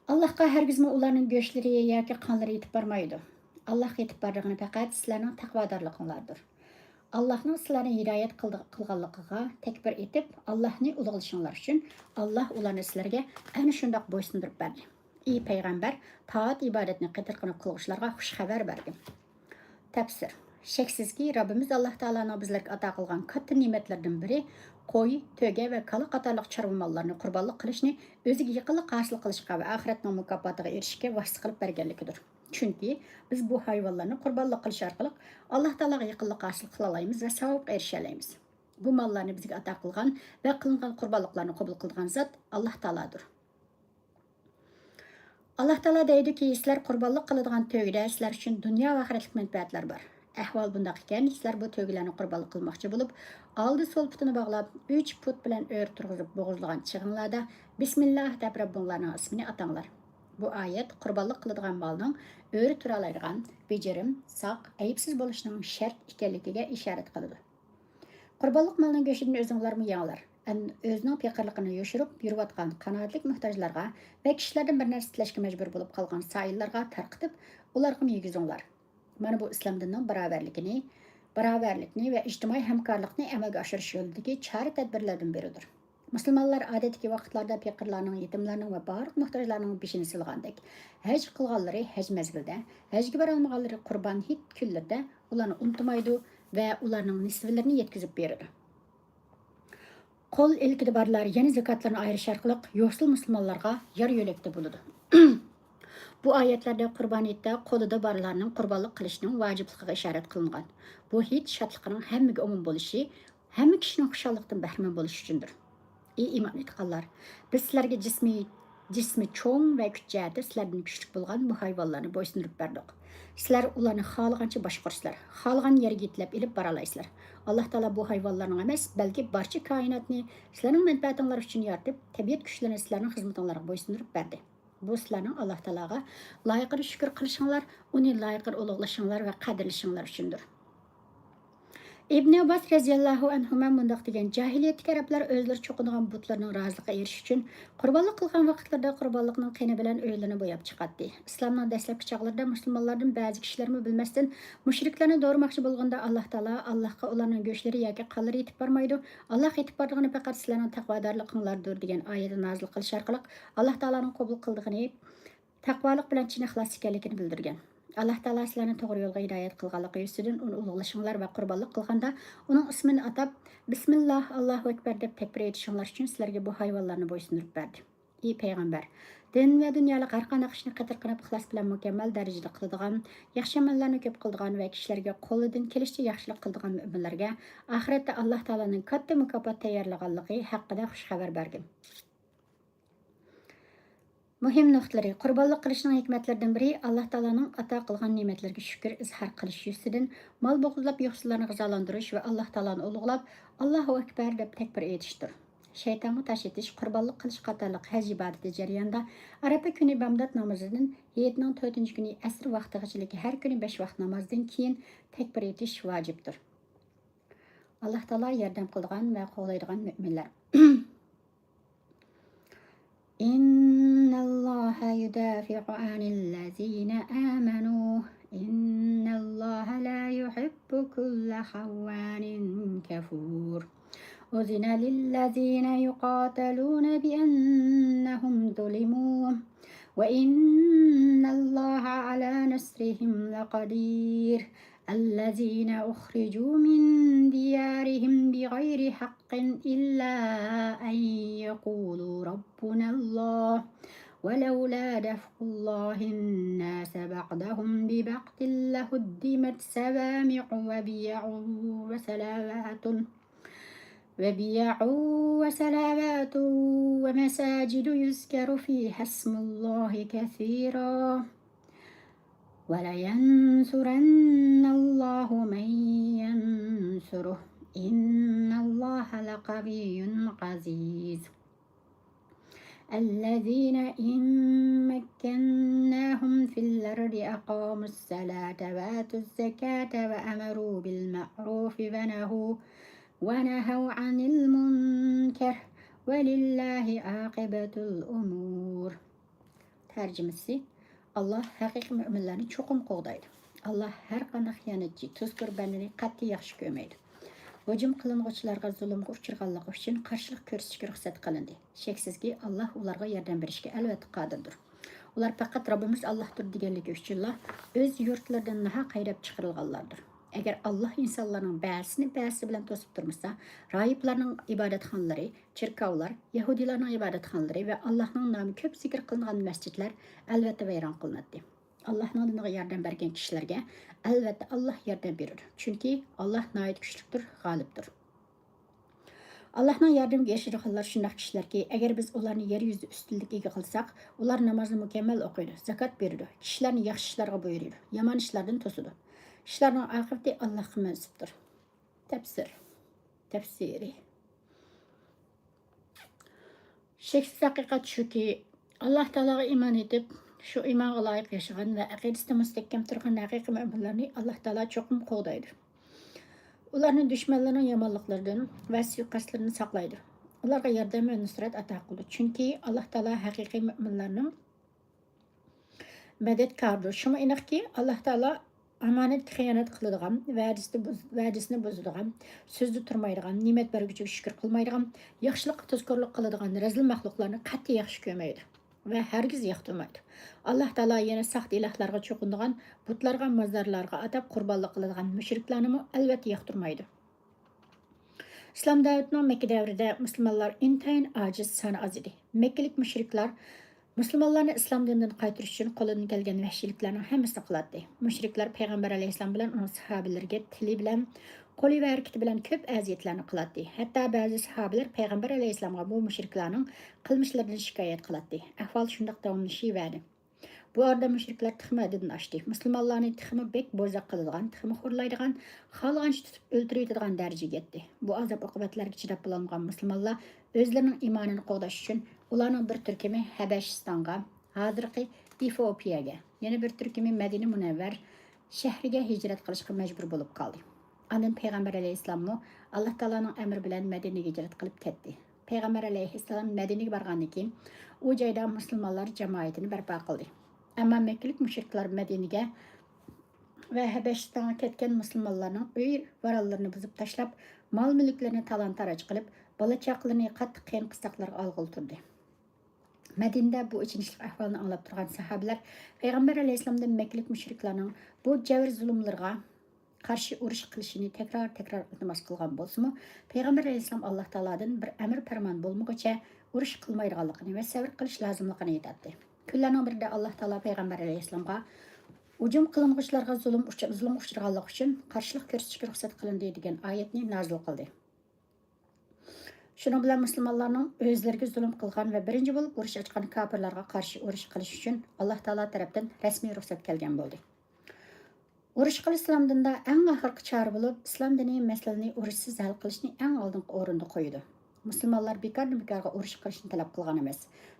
ئاللاھقا ھەرگىزمۇ ئۇلارنىڭ گۆشلىرى ياكى قانلىرى يېتىپ بارمايدۇ. ئاللاھقا يېتىپ بارىدىغىنى پەقەت سىلەرنىڭ تەقۋادارلىقىڭلاردۇر. ئاللاھنىڭ سىلەرنى ھىدايەت قىلدى-، قىلغانلىقىغا تەكبىر ئېيتىپ، ئاللاھنى ئۇلۇغلىشىڭلار ئۈچۈن، ئاللاھ ئۇلارنى سىلەرگە ئەنە شۇنداق بويسۇندۇرۇپ بەردى. ئى پەيغەمبەر، تائەت-ئىبادەتنى قېتىرقىنىپ قىلغۇچىلارغا خۇش خەۋەر بەرگىن. تەپسىر. شەكسىزكى، رەببىمىز ئاللاھ تائالانىڭ بىزلەرگە ئاتا قىلغان كاتتا نېمەتلىرىدىن بىرى قوي، تۆگە ۋە كالا قاتارلىق چارۋا ماللارنى قۇربانلىق قىلىشنى ئۆزىگە يېقىنلىق ھاسىل قىلىشقا ۋە ئاخىرەتنىڭ مۇكاپاتىغا ئېرىشىشكە ۋاسىتە قىلىپ بەرگەنلىكىدۇر. چۈنكى بىز بۇ ھايۋانلارنى قۇربانلىق قىلىش ئارقىلىق ئاللاھ تائالاغا يېقىنلىق ھاسىل قىلالايمىز ۋە ساۋابقا ئېرىشەلەيمىز. بۇ ماللارنى بىزگە ئاتا قىلغان ۋە قىلىنغان قۇربانلىقلارنى قوبۇل قىلىدىغان زات ئاللاھ تائالادۇر. ئاللاھ تائالا دەيدۇكى، سىلەر قۇربانلىق قىلىدىغان تۆگىدە سىلەر ئۈچۈن دۇنيا ۋە ئاخىرەتلىك مەنپەئەتلەر بار. ئەھۋال بۇنداق ئىكەن، سىلەر بۇ تۆگىلەرنى قۇربانلىق قىلماقچى بولۇپ، ئالدى سول پۇتىنى باغلاپ، ئۈچ پۇت بىلەن ئۆرە تۇرغۇزۇپ بوغۇزلىغان چېغىڭلاردا، بىسمىللاھ دەپ رەببىڭلارنىڭ ئىسمىنى ئاتاڭلار. بۇ ئايەت قۇربانلىق قىلىدىغان مالنىڭ ئۆرە تۇرالايدىغان، بېجىرىم، ساق، ئەيىبسىز بولۇشنىڭ شەرت ئىكەنلىكىگە ئىشارەت قىلىدۇ. قۇربانلىق مالنىڭ گۆشىدىن ئۆزۈڭلارمۇ يەڭلار. ئەن-، ئۆزىنىڭ پېقىرلىقىنى يوشۇرۇپ يۈرۈۋاتقان قانائەتلىك موھتاجلارغا ۋە كىشىلەردىن بىر نەرسە تىلەشكە مەجبۇر بولۇپ قالغان سائىللارغا تارقىتىپ، ئۇلارغىمۇ يېگۈزۈڭلار. مانا بۇ ئىسلام دىنىنىڭ باراۋەرلىكىنى، باراۋەرلىكنى ۋە ئىجتىمائىي ھەمكارلىقنى ئەمەلگە ئاشۇرۇش يولىدىكى چارە-تەدبىرلەردىن بىرىدۇر. مۇسۇلمانلار ئادەتتىكى ۋاقىتلاردا پېقىرلارنىڭ، يېتىملارنىڭ ۋە بارلىق موھتاجلارنىڭ بېشىنى سىلىغاندەك، ھەج قىلغانلىرى ھەج مەزگىلىدە، ھەجگە بارالمىغانلىرى قۇربان ھېيت كۈنلىرىدە ئۇلارنى ئۇنتۇمايدۇ ۋە ئۇلارنىڭ نېسىۋىلىرىنى يەتكۈزۈپ بېرىدۇ. قول ئىلكىدە بارلار يەنە زاكاتلىرىنى ئايرىش ئارقىلىق يوقسۇل مۇسۇلمانلارغا يار يۆلەكتە بولىدۇ. بۇ ئايەتلەردە قۇربان ھېيتتا قولىدا بارلارنىڭ قۇربانلىق قىلىشنىڭ ۋاجىپلىقىغا ئىشارەت قىلىنغان. بۇ ھېيت شادلىقىنىڭ ھەممىگە ئومۇم بولۇشى، ھەممە كىشىنىڭ خۇشاللىقتىن بەھرىمەن بولۇشى ئۈچۈندۇر. ئى ئىمان ئېيتقانلار! بىز سىلەرگە جىسمىي جىسمى چوڭ ۋە كۈچ جەھەتتە سىلەردىن كۈچلۈك بولغان بۇ ھايۋانلارنى بويسۇندۇرۇپ بەردۇق. سىلەر ئۇلارنى خالىغانچە باشقۇرىسىلەر، خالىغان يەرگە يېتىلەپ ئېلىپ بارالايسىلەر. ئاللاھ تائالا بۇ ھايۋانلارنىڭ ئەمەس، بەلكى بارچە كائىناتنى سىلەرنىڭ مەنپەئەتىڭلار ئۈچۈن يارىتىپ، تەبىئەت كۈچلىرىنى سىلەرنىڭ خىزمىتىڭلارغا بويسۇندۇرۇپ بەردى. بۇ سىلەرنىڭ ئاللاھ تائالاغا لايىقىدا شۈكۈر قىلىشىڭلار، ئۇنى لايىقىدا ئۇلۇغلىشىڭلار ۋە قەدىرلىشىڭلار ئۈچۈندۇر. ئىبنى ئابباس رەزىياللاھۇ ئەنھۇما مۇنداق دېگەن: جاھىلىيەتتىكى ئەرەبلەر ئۆزلىرى چوقۇنىدىغان بۇتلىرىنىڭ رازىلىقىغا ئېرىشىش ئۈچۈن قۇربانلىق قىلغان ۋاقىتلىرىدا قۇربانلىقنىڭ قېنى بىلەن ئۆيلىرىنى بوياپ چىقاتتى. ئىسلامنىڭ دەسلەپكى چاغلىرىدا مۇسۇلمانلاردىن بەزى كىشىلەرمۇ بىلمەستىن مۇشرىكلارنى دورىماقچى بولغىنىدا، ئاللاھ تائالا ئاللاھقا ئۇلارنىڭ گۆشلىرى ياكى قانلىرى يېتىپ بارمايدۇ، ئاللاھقا يېتىپ بارىدىغىنى پەقەت سىلەرنىڭ تەقۋادارلىقىڭلاردۇر دېگەن ئايەتنى نازىل قىلىش ئارقىلىق ئاللاھ تائالانىڭ قوبۇل قىلىدىغىنى تەقۋالىق بىلەن چىن ئىخلاس ئىكەنلىكىنى بىلدۈرگەن. ئاللاھ تائالا سىلەرنى توغرا يولغا ھىدايەت قىلغانلىقى يۈزىسىدىن ئۇنى ئۇلۇغلىشىڭلار ۋە قۇربانلىق قىلغاندا ئۇنىڭ ئىسمىنى ئاتاپ، بىسمىللاھ، ئاللاھۇ ئەكبەر دەپ تەكبىر ئېيتىشىڭلار ئۈچۈن سىلەرگە بۇ ھايۋانلارنى بويسۇندۇرۇپ بەردى. ئى پەيغەمبەر، دىن ۋە دۇنيالىق ھەر قانداق ئىشنى قېتىرقىنىپ ئىخلاس بىلەن مۇكەممەل دەرىجىدە قىلىدىغان، ياخشى ئەمەللەرنى كۆپ قىلىدىغان ۋە كىشىلەرگە قولىدىن كېلىشىچە ياخشىلىق قىلىدىغان مۆمىنلەرگە ئاخىرەتتە ئاللاھ تائالانىڭ كاتتا مۇكاپات تەييارلىغانلىقى ھەققىدە خۇش خەۋەر بەرگىن. مۇھىم نۇقتىلىرى. قۇربانلىق قىلىشنىڭ ھېكمەتلىرىدىن بىرى، ئاللاھ تائالانىڭ ئاتا قىلغان نېمەتلىرىگە شۈكۈر ئىزھار قىلىش يۈزىسىدىن مال بوغۇزلاپ يوقسۇللارنى غىزالىندۇرۇش ۋە ئاللاھ تائالانى ئۇلۇغلاپ، ئاللاھۇ ئەكبەر دەپ تەكبىر ئېيتىشتۇر. شەيتانغا تاش ئېتىش، قۇربانلىق قىلىش قاتارلىق ھەج ئىبادىتى جەريانىدا ئەرەپە كۈنى بامدات نامىزىدىن ھېيتنىڭ تۆتىنچى كۈنى ئەسىر ۋاقتىغىچىلىك ھەر كۈنى بەش ۋاق نامازدىن كېيىن تەكبىر ئېيتىش ۋاجىپتۇر. ئاللاھ تائالا ياردەم قىلىدىغان ۋە قوغدايدىغان مۆمىنلەر. إن الله يدافع عن الذين آمنوا، إن الله لا يحب كل خوان كفور. أذن للذين يقاتلون بأنهم ظلموا، وإن الله على نصرهم لقدير. الذين أخرجوا من ديارهم بغير حق إلا أن يقولوا ربنا الله، ولولا دفع الله الناس بعضهم ببعض لهدمت صوامع وبيع وصلوات، وبيع وصلوات ومساجد يذكر فيها اسم الله كثيرا، ولينصرن الله من ينصره، إن الله لقوي عزيز. الذين إن مكناهم في الأرض أقاموا الصلاة وآتوا الزكاة وأمروا بالمعروف ونهوا، ونهوا عن المنكر، ولله عاقبة الأمور. تەرجىمىسى: ئاللاھ ھەقىقىي مۆمىنلەرنى چوقۇم قوغدايدۇ. ئاللاھ ھەر قانداق خىيانەتچى، تۇزكور بەندىنى قەتئىي ياخشى كۆرمەيدۇ. ھۇجۇم قىلىنغۇچىلارغا زۇلۇمغا ئۇچرىغانلىقى ئۈچۈن قارشىلىق كۆرسىتىشكە رۇخسەت قىلىندى. شەكسىزكى، ئاللاھ ئۇلارغا ياردەم بېرىشكە ئەلۋەتتە قادىردۇر. ئۇلار پەقەت رەببىمىز ئاللاھتۇر دېگەنلىكى ئۈچۈنلا ئۆز يۇرتلىرىدىن ناھەق ھەيدەپ چىقىرىلغانلاردۇر. ئەگەر ئاللاھ ئىنسانلارنىڭ بەزىسىنى بەزىسى بىلەن توسۇپ تۇرمىسا، راھىبلارنىڭ ئىبادەتخانىلىرى، چېركاۋلار، يەھۇدىيلارنىڭ ئىبادەتخانىلىرى ۋە ئاللاھنىڭ نامى كۆپ زىكىر قىلىنغان مەسچىتلەر ئەلۋەتتە ۋەيران قىلىناتتى. ئاللاھنىڭ دىنىغا ياردەم بەرگەن كىشىلەرگە ئەلۋەتتە ئاللاھ ياردەم بېرىدۇ. چۈنكى ئاللاھ ناھايىتى كۈچلۈكتۇر، غالىبتۇر. ئاللاھنىڭ ياردىمىگە ئېرىشىدىغانلار شۇنداق كىشىلەركى، ئەگەر بىز ئۇلارنى يەر يۈزىدە ئۈستۈنلۈك ئىگە قىلساق، ئۇلار نامازنى مۇكەممەل ئوقۇيدۇ، زاكات بېرىدۇ، كىشىلەرنى ياخشى ئىشلارغا بۇيرۇيدۇ، يامان ئىشلاردىن توسىدۇ. ئىشلارنىڭ ئاقىۋىتى ئاللاھقا مەنسۇپتۇر. تەپسىر. تەپسىرى. شەكسىز ھەقىقەت شۇكى، ئاللاھ تائالاغا ئىمان ئېيتىپ، شۇ ئىمانغا لايىق ياشىغان ۋە ئەقىدىسىدە مۇستەھكەم تۇرغان ھەقىقىي مۆمىنلەرنى ئاللاھ تائالا چوقۇم قوغدايدۇ. ئۇلارنى دۈشمەنلىرىنىڭ يامانلىقلىرىدىن ۋە سۇيىقەستلىرىدىن ساقلايدۇ. ئۇلارغا ياردەم ۋە نۇسرەت ئاتا قىلىدۇ. چۈنكى ئاللاھ تائالا ھەقىقىي مۆمىنلەرنىڭ مەدەتكارىدۇر. شۇمۇ ئېنىقكى، ئاللاھ تائالا ئامانەتكە خىيانەت قىلىدىغان، ۋەدىسىنى بۇز-، ۋەدىسىنى بۇزىدىغان، سۆزىدە تۇرمايدىغان، نېمەت بەرگۈچىگە شۈكۈر قىلمايدىغان، ياخشىلىققا تۇزكورلۇق قىلىدىغان رەزىل مەخلۇقلارنى قەتئىي ياخشى كۆرمەيدۇ ۋە ھەرگىز ياقتۇرمايدۇ. ئاللاھ تائالا يەنە ساختا ئىلاھلارغا چوقۇنىدىغان، بۇتلارغا، مازارلارغا ئاتاپ قۇربانلىق قىلىدىغان مۇشرىكلارنىمۇ ئەلۋەتتە ياقتۇرمايدۇ. ئىسلام دەۋرىنىڭ مەككە دەۋرىدە مۇسۇلمانلار ئىنتايىن ئاجىز، سانى ئاز ئىدى. مەككىلىك مۇشرىكلار مۇسۇلمانلارنى ئىسلام دىنىدىن قايتۇرۇش ئۈچۈن قولىدىن كەلگەن ۋەھشىيلىكلەرنىڭ ھەممىسىنى قىلاتتى. مۇشرىكلار پەيغەمبەر ئەلەيھىسسالام بىلەن ئۇنىڭ ساھابىلىرىگە تىلى بىلەن قولى ۋە ھەرىكىتى بىلەن كۆپ ئەزىيەتلەرنى قىلاتتى. ھەتتا بەزى ساھابىلەر پەيغەمبەر ئەلەيھىسسالامغا بۇ مۇشرىكلارنىڭ قىلمىشلىرىدىن شىكايەت قىلاتتى. ئەھۋال شۇنداق داۋاملىشىۋەردى. بۇ ئارىدا مۇشرىكلار تېخىمۇ ھەددىدىن ئاشتى. مۇسۇلمانلارنى تېخىمۇ بەك بوزەك قىلىدىغان، تېخىمۇ خورلايدىغان، خالىغانچە تۇتۇپ ئۆلتۈرۈۋېتىدىغان دەرىجىگە يەتتى. بۇ ئازاب-ئوقۇبەتلەرگە چىداپ بولالمىغان مۇسۇلمانلار ئۆزلىرىنىڭ ئىمانىنى قوغداش ئۈچۈن ئۇلارنىڭ بىر تۈركۈمى ھەبەشىستانغا، ھازىرقى ئېفىئوپىيەگە، يەنە بىر تۈركۈمى مەدىنە مۇنەۋۋەر شەھىرىگە ھىجرەت قىلىشقا مەجبۇر بولۇپ قالدى. ئاندىن پەيغەمبەر ئەلەيھىسسالاممۇ ئاللا تائالانىڭ ئەمرى بىلەن مەدىنىگە ھىجرەت قىلىپ كەتتى. پەيغەمبەر ئەلەيھىسسالام مەدىنىگە بارغاندىن كېيىن، ئۇ جايدا مۇسۇلمانلار جامائىتىنى بەرپا قىلدى. ئەمما مەككىلىك مۇشرىكلار مەدىنىگە ۋە ھەبەشىستانغا كەتكەن مۇسۇلمانلارنىڭ ئۆي-ۋارانلىرىنى بۇزۇپ تاشلاپ، مال-مۈلۈكلىرىنى تالان-تاراج قىلىپ، بالا-چاقىلىرىنى قاتتىق قىيىن-قىستاقلارغا ئالغىلى تۇردى. مەدىنىدە بۇ ئېچىنىشلىق ئەھۋالنى ئاڭلاپ تۇرغان ساھابىلەر پەيغەمبەر ئەلەيھىسسالامدىن مەككىلىك مۇشرىكلارنىڭ بۇ جەۋر-زۇلۇملىرىغا قارشى ئۇرۇش قىلىشىنى تەكرار-تەكرار ئىلتىماس قىلغان بولسىمۇ، پەيغەمبەر ئەلەيھىسسالام ئاللا تائالادىن بىر ئەمر-پەرمان بولمىغۇچە ئۇرۇش قىلمايدىغانلىقىنى ۋە سەۋر قىلىش لازىملىقىنى ئېيتاتتى. كۈنلەرنىڭ بىرىدە ئاللا تائالا پەيغەمبەر ئەلەيھىسسالامغا «ھۇجۇم قىلىنغۇچىلارغا زۇلۇم ئۇچ-، زۇلۇمغا ئۇچرىغانلىقى ئۈچۈن قارشىلىق كۆرسىتىشكە رۇخسەت قىلىندى» دېگەن ئايەتنى نازىل قىلدى. شۇنىڭ بىلەن مۇسۇلمانلارنىڭ ئۆزلىرىگە زۇلۇم قىلغان ۋە بىرىنچى بولۇپ ئۇرۇش ئاچقان كاپىرلارغا قارشى ئۇرۇش قىلىش ئۈچۈن ئاللا تائالا تەرەپتىن رەسمىي رۇخسەت كەلگەن بولدى. ئۇرۇش قىلىش ئىسلام دىنىدا ئەڭ ئاخىرقى چارە بولۇپ، ئىسلام دىنى مەسىلىنى ئۇرۇشسىز ھەل قىلىشنى ئەڭ ئالدىنقى ئورۇندا قويىدۇ. مۇسۇلمانلار بىكاردىن بىكارغا ئۇرۇش قىلىشنى تەلەپ قىلغان ئەمەس.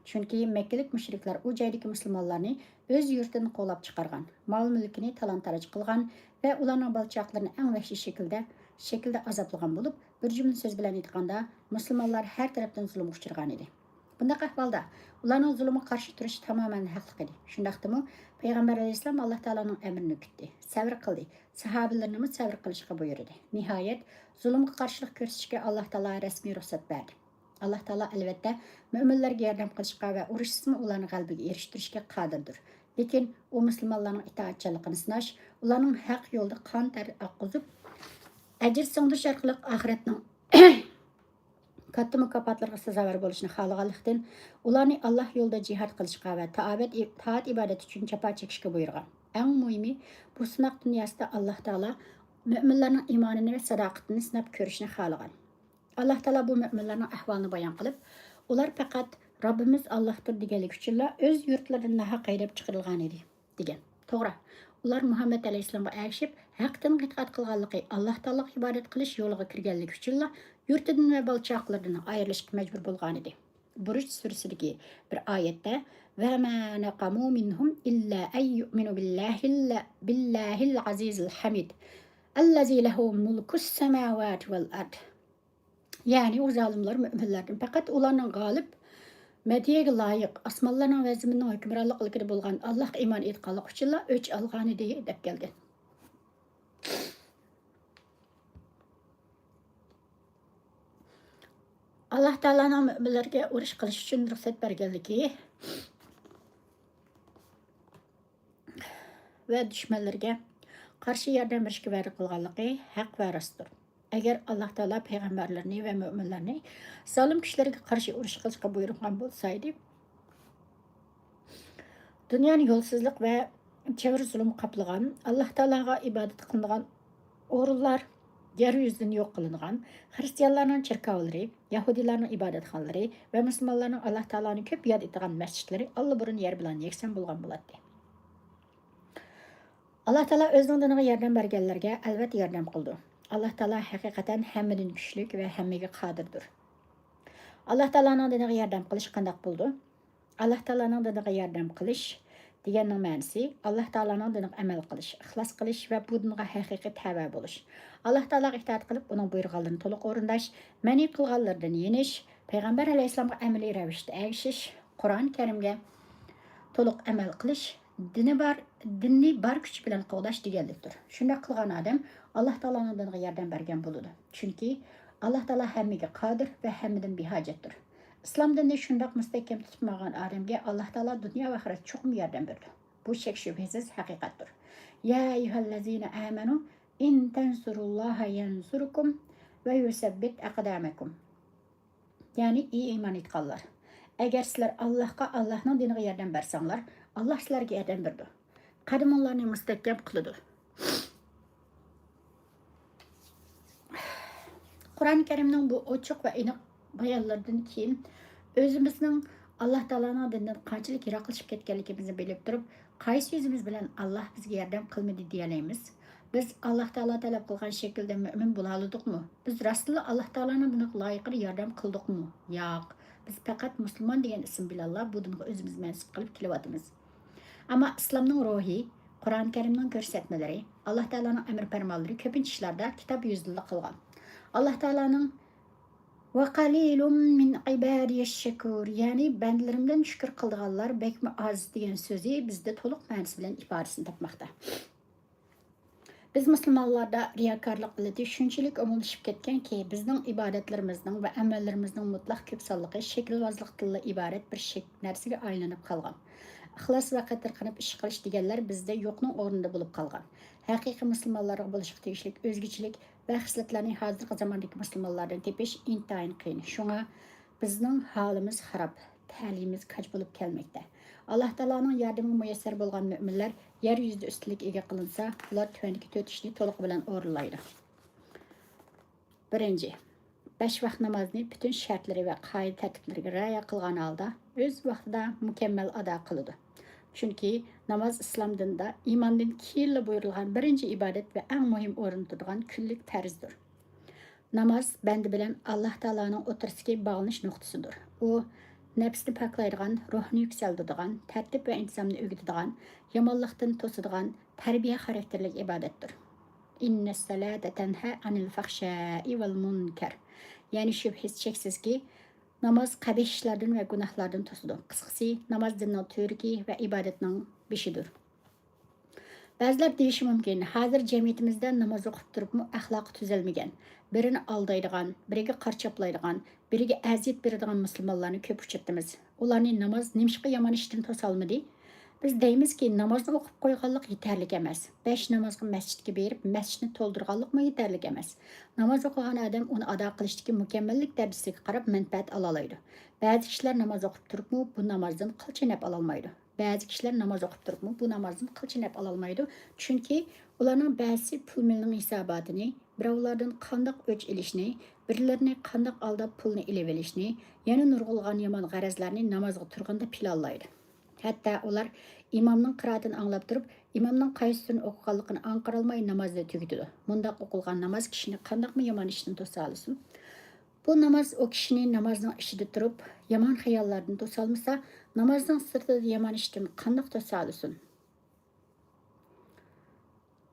چۈنكى مەككىلىك مۇشرىكلار ئۇ جايدىكى مۇسۇلمانلارنى ئۆز يۇرتىدىن قوغلاپ چىقارغان، مال-مۈلكىنى تالان-تاراج قىلغان ۋە ئۇلارنىڭ بالا-چاقىلىرىنى ئەڭ ۋەھشىي شەكىلدە، شەكىلدە ئازابلىغان بولۇپ، بىر جۈملە سۆز بىلەن ئېيتقاندا، مۇسۇلمانلار ھەر تەرەپتىن زۇلۇمغا ئۇچرىغان ئىدى. بۇنداق ئەھۋالدا ئۇلارنىڭ زۇلۇمغا قارشى تۇرۇشى تامامەن ھەقلىق ئىدى. شۇنداقتىمۇ پەيغەمبەر ئەلەيھىسسالام ئاللا تائالانىڭ ئەمرىنى كۈتتى، سەۋر قىلدى، ساھابىلىرىنىمۇ سەۋر قىلىشقا بۇيرۇدى. نىھايەت، زۇلۇمغا قارشىلىق كۆرسىتىشكە ئاللا تائالا رەسمىي رۇخسەت بەردى. ئاللا تائالا، ئەلۋەتتە، مۆمىنلەرگە ياردەم قىلىشقا ۋە ئۇرۇشسىزمۇ ئۇلارنى غەلىبىگە ئېرىشتۈرۈشكە قادىردۇر. لېكىن ئۇ مۇسۇلمانلارنىڭ ئىتائەتچانلىقىنى سىناش، ئۇلارنىڭ ھەق يولىدا قان تەر ئاققۇزۇپ، ئەجىر سىڭدۈرۈش ئارقىلىق ئاخىرەتنىڭ كاتتا مۇكاپاتلىرىغا سازاۋەر بولۇشنى خالىغانلىقتىن، ئۇلارنى ئاللا يولىدا جىھاد قىلىشقا ۋە تائەت-، تائەت-ئىبادەت ئۈچۈن جاپا چېكىشكە بۇيرۇغان. ئەڭ مۇھىمى، بۇ سىناق دۇنياسىدا ئاللا تائالا مۆمىنلەرنىڭ ئىمانىنى ۋە ساداقىتىنى سىناپ كۆرۈشنى خالىغان. ئاللا تائالا بۇ مۆمىنلەرنىڭ ئەھۋالىنى بايان قىلىپ، ئۇلار پەقەت «رەببىمىز ئاللاھتۇر» دېگەنلىكى ئۈچۈنلا ئۆز يۇرتلىرىدىن ناھەق ھەيدەپ چىقىرىلغانىدى، دېگەن. توغرا، ئۇلار مۇھەممەد ئەلەيھىسسالامغا ئەگىشىپ، ھەقتىن ئېتىقاد قىلغانلىقى، ئاللا تائالاغا ئىبادەت قىلىش يولىغا كىرگەنلىكى ئۈچۈنلا يۇرتىدىن ۋە بالا-چاقىلىرىدىن ئايرىلىشقا مەجبۇر بولغانىدى. بۇرۇج سۈرىسىدىكى بىر ئايەتتە، «وما نقموا منهم إلا أن يؤمنوا بالله، بالله العزيز الحميد، الذي له ملك السماوات والأرض.» يەنى ئۇ زالىملار مۆمىنلەردىن پەقەت ئۇلارنىڭ غالىب، مەدھىيەگە لايىق، ئاسمانلارنىڭ ۋە زېمىننىڭ ھۆكۈمرانلىق ئىلكىدە بولغان ئاللاھقا ئىمان ئېيتقانلىقى ئۈچۈنلا ئۆچ ئالغانىدى، دەپ كەلگەن. ئاللاھ تائالانىڭ مۆمىنلەرگە ئۇرۇش قىلىش ئۈچۈن رۇخسەت بەرگەنلىكى ۋە دۈشمەنلىرىگە قارشى ياردەم بېرىشكە ۋەدە قىلغانلىقى ھەق ۋە راستتۇر. ئەگەر ئاللاھ تائالا پەيغەمبەرلىرىنى ۋە مۆمىنلەرنى زالىم كىشىلەرگە قارشى ئۇرۇش قىلىشقا بۇيرۇغان بولسا ئىدى، دۇنيانى يولسىزلىق ۋە جەۋر-زۇلۇم قاپلىغان، ئاللاھ تائالاغا ئىبادەت قىلىنىدىغان ئورۇنلار يەر يۈزىدىن يوق قىلىنغان، خىرىستىيانلارنىڭ چېركاۋلىرى، يەھۇدىيلارنىڭ ئىبادەتخانىلىرى ۋە مۇسۇلمانلارنىڭ ئاللاھ تائالانى كۆپ ياد ئېتىدىغان مەسچىتلىرى ئاللىبۇرۇن يەر بىلەن يەكسان بولغان بولاتتى. ئاللاھ تائالا ئۆزىنىڭ دىنىغا ياردەم بەرگەنلەرگە ئەلۋەتتە ياردەم قىلىدۇ. ئاللاھ تائالا ھەقىقەتەن ھەممىدىن كۈچلۈك ۋە ھەممىگە قادىردۇر. ئاللاھ تائالانىڭ دىنىغا ياردەم قىلىش قانداق بولىدۇ؟ ئاللاھ تائالانىڭ دىنىغا ياردەم قىلىش دېگەننىڭ مەنىسى، ئاللاھ تائالانىڭ دىنىغا ئەمەل قىلىش، ئىخلاس قىلىش ۋە بۇ دىنغا ھەقىقىي تەۋە بولۇش. ئاللاھ تائالاغا ئىتائەت قىلىپ، ئۇنىڭ بۇيرۇغانلىرىنى تولۇق ئورۇنداش، مەنئى قىلغانلىرىدىن يېنىش، پەيغەمبەر ئەلەيھىسسالامغا ئەمەلىي رەۋىشتە ئەگىشىش، قۇرئان كەرىمگە تولۇق ئەمەل قىلىش، دىنى بار، دىننى بار كۈچى بىلەن قوغداش دېگەنلىكتۇر. شۇنداق قىلغان ئادەم ئاللاھ تائالانىڭ دىنىغا ياردەم بەرگەن بولىدۇ. چۈنكى ئاللاھ تائالا ھەممىگە قادىر ۋە ھەممىدىن بىھاجەتتۇر. ئىسلام دىنىنى شۇنداق مۇستەھكەم تۇتۇپ ماڭغان ئادەمگە ئاللاھ تائالا دۇنيا ۋە ئاخىرەتتە چوقۇم ياردەم بېرىدۇ. بۇ شەك-شۈبھىسىز ھەقىقەتتۇر. يا أيها الذين آمنوا إن تنصروا الله ينصركم ويثبت أقدامكم. يەنى، ئى ئىمان ئېيتقانلار، ئەگەر سىلەر ئاللاھقا، ئاللاھنىڭ دىنىغا ياردەم بەرسەڭلار، ئاللاھ سىلەرگە ياردەم بېرىدۇ، قەدىمىڭلارنى مۇستەھكەم قىلىدۇ. قۇرئان كەرىمنىڭ بۇ ئوچۇق ۋە ئېنىق بايانلىرىدىن كېيىن، ئۆزىمىزنىڭ ئاللا تائالانىڭ دىنىدىن قانچىلىك يىراقلىشىپ كەتكەنلىكىمىزنى بىلىپ تۇرۇپ، قايسى يۈزىمىز بىلەن ئاللا بىزگە ياردەم قىلمىدى دېيەلەيمىز؟ بىز ئاللا تائالا تەلەپ قىلغان شەكىلدە مۆمىن بولالىدۇقمۇ؟ بىز راستلا ئاللا تائالانىڭ دىنىغا لايىقىدا ياردەم قىلدۇقمۇ؟ ياق. بىز پەقەت مۇسۇلمان دېگەن ئىسىم بىلەنلا بۇ دىنغا ئۆزىمىزنى مەنسۇپ قىلىپ كېلىۋاتىمىز. ئەمما ئىسلامنىڭ روھى، قۇرئان كەرىمنىڭ كۆرسەتمىلىرى، ئاللا تائالانىڭ ئەمر پەرمانلىرى كۆپىنچە ئىشلاردا كىتاب يۈزىدىلا قالغان. ئاللا تائالانىڭ «وقليل من عبادي الشكور»، يەنى «بەندىلىرىمدىن شۈكۈر قىلىدىغانلار بەكمۇ ئاز» دېگەن سۆزى بىزدە تولۇق مەنىسى بىلەن ئىپادىسىنى تاپماقتا. بىز مۇسۇلمانلاردا رىياكارلىق ئىللىتى شۇنچىلىك ئومۇملىشىپ كەتكەنكى، بىزنىڭ ئىبادەتلىرىمىزنىڭ ۋە ئەمەللىرىمىزنىڭ مۇتلەق كۆپ سانلىقى شەكىلۋازلىقتىنلا ئىبارەت بىر شەك-، نەرسىگە ئايلىنىپ قالغان. ئىخلاس ۋە قېتىرقىنىپ ئىش قىلىش دېگەنلەر بىزدە يوقنىڭ ئورنىدا بولۇپ قالغان. ھەقىقىي مۇسۇلمانلارغا بولۇشقا تېگىشلىك ئۆزگىچىلىك ۋە خىسلەتلەرنى ھازىرقى زاماندىكى مۇسۇلمانلاردىن تېپىش ئىنتايىن قىيىن. شۇڭا بىزنىڭ ھالىمىز خاراب، تەلىيىمىز كاج بولۇپ كەلمەكتە. ئاللا تائالانىڭ ياردىمىگە مۇيەسسەر بولغان مۆمىنلەر يەر يۈزىدە ئۈستۈنلۈككە ئىگە قىلىنسا، ئۇلار تۆۋەندىكى تۆت ئىشنى تولۇقى بىلەن ئورۇنلايدۇ. بىرىنچى، بەش ۋاق نامازنى پۈتۈن شەرتلىرى ۋە قائىدە-تەرتىپلىرىگە رىئايە قىلغان ھالدا، ئۆز ۋاقتىدا مۇكەممەل ئادا قىلىدۇ. چۈنكى ناماز ئىسلام دىنىدا ئىماندىن كېيىنلا بۇيرۇلغان بىرىنچى ئىبادەت ۋە ئەڭ مۇھىم ئورۇندا تۇرىدىغان كۈنلۈك پەرزدۇر. ناماز بەندە بىلەن ئاللا تائالانىڭ ئوتتۇرىسىدىكى باغلىنىش نۇقتىسىدۇر. ئۇ نەپسنى پاكلايدىغان، روھنى يۈكسەلدۈرىدىغان، تەرتىپ ۋە ئىنتىزامنى ئۆگىتىدىغان، يامانلىقتىن توسىدىغان تەربىيە خاراكتېرلىك ئىبادەتتۇر. «إن الصلاة تنهى عن الفحشاء والمنكر»، يەنى شۈبھىسىز، شەكسىزكى، ناماز قەبىھ ئىشلاردىن ۋە گۇناھلاردىن توسىدۇ. قىسقىسى، ناماز دىننىڭ تۈۋرۈكى ۋە ئىبادەتنىڭ بېشىدۇر. بەزىلەر دېيىشى مۇمكىن، ھازىر جەمئىيىتىمىزدە ناماز ئوقۇپ تۇرۇپمۇ ئەخلاقى تۈزەلمىگەن، بىرىنى ئالدايدىغان، بىرىگە قارا چاپلايدىغان، بىرىگە ئەزىيەت بېرىدىغان مۇسۇلمانلارنى كۆپ ئۇچرىتىمىز. ئۇلارنى ناماز نېمىشقا يامان ئىشتىن توسالمىدى؟ بىز دەيمىزكى، نامازنى ئوقۇپ قويغانلىق يېتەرلىك ئەمەس. بەش نامازغا مەسچىتكە بېرىپ، مەسچىتنى تولدۇرغانلىقمۇ يېتەرلىك ئەمەس. ناماز ئوقۇغان ئادەم ئۇنى ئادا قىلىشتىكى مۇكەممەللىك دەرىجىسىگە قاراپ مەنپەئەت ئالالايدۇ. بەزى كىشىلەر ناماز ئوقۇپ تۇرۇپمۇ بۇ نامازدىن قىلچە نەپ ئالالمايدۇ. بەزى كىشىلەر ناماز ئوقۇپ تۇرۇپمۇ بۇ نامازدىن قىلچە نەپ ئالالمايدۇ. چۈنكى ئۇلارنىڭ بەزىسى پۇل مېلنىڭ ھېساباتىنى، بىراۋلاردىن قانداق ئۆچ ئېلىشنى، بىرلىرىنى قانداق ئالداپ پۇلنى ئېلىۋېلىشنى، يەنە نۇرغۇنلىغان يامان غەرەزلەرنى نامازغا تۇرغاندا پىلانلايدۇ. ھەتتا ئۇلار ئىمامنىڭ قىرائىتىنى ئاڭلاپ تۇرۇپ، ئىمامنىڭ قايسى سۈرىنى ئوقۇغانلىقىنى ئاڭقىرالماي نامازنى تۈگىتىدۇ. مۇنداق ئوقۇلغان ناماز كىشىنى قانداقمۇ يامان ئىشتىن توسالىسۇن؟ بۇ ناماز ئۇ كىشىنى نامازنىڭ ئىچىدە تۇرۇپ، يامان خىياللاردىن توسالمىسا، نامازنىڭ سىرتىدا يامان ئىشتىن قانداق توسالىسۇن؟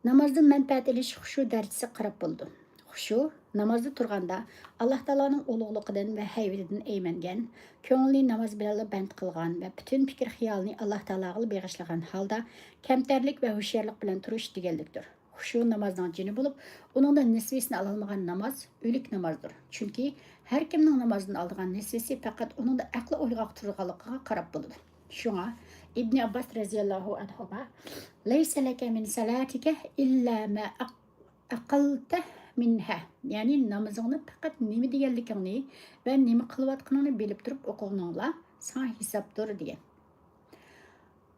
نامازدىن مەنپەئەت ئېلىش خۇشۇ دەرىجىسىگە قاراپ بولىدۇ. خۇشۇ، نامازدا تۇرغاندا ئاللا تائالانىڭ ئۇلۇغلۇقىدىن ۋە ھەيۋىتىدىن ئەيمەنگەن، كۆڭلىنى ناماز بىلەنلا بەند قىلغان ۋە پۈتۈن پىكىر خىيالىنى ئاللا تائالاغىلا بېغىشلىغان ھالدا كەمتەرلىك ۋە ھوشيارلىق بىلەن تۇرۇش دېگەنلىكتۇر. خۇشۇ نامازنىڭ جېنى بولۇپ، ئۇنىڭدا نىسۋىسىنى ئالالمىغان ناماز ئۆلۈك نامازدۇر. چۈنكى ھەر كىمنىڭ نامازدىن ئالىدىغان نىسۋىسى پەقەت ئۇنىڭدا ئەقلى ئويغاق تۇرىدىغانلىقىغا قاراپ بولىدۇ. شۇڭا ئىبنى ئابباس رەزىياللاھۇ ئەنھۇما، «ليس لك من صلاتك إلا ما أق-، أقلت منها»، يەنى نامىزىڭنى پەقەت نېمە دېگەنلىكىڭنى ۋە نېمە قىلىۋاتقىنىڭنى بىلىپ تۇرۇپ ئوقۇغىنىڭلا ساڭا ھېسابتۇر، دېگەن.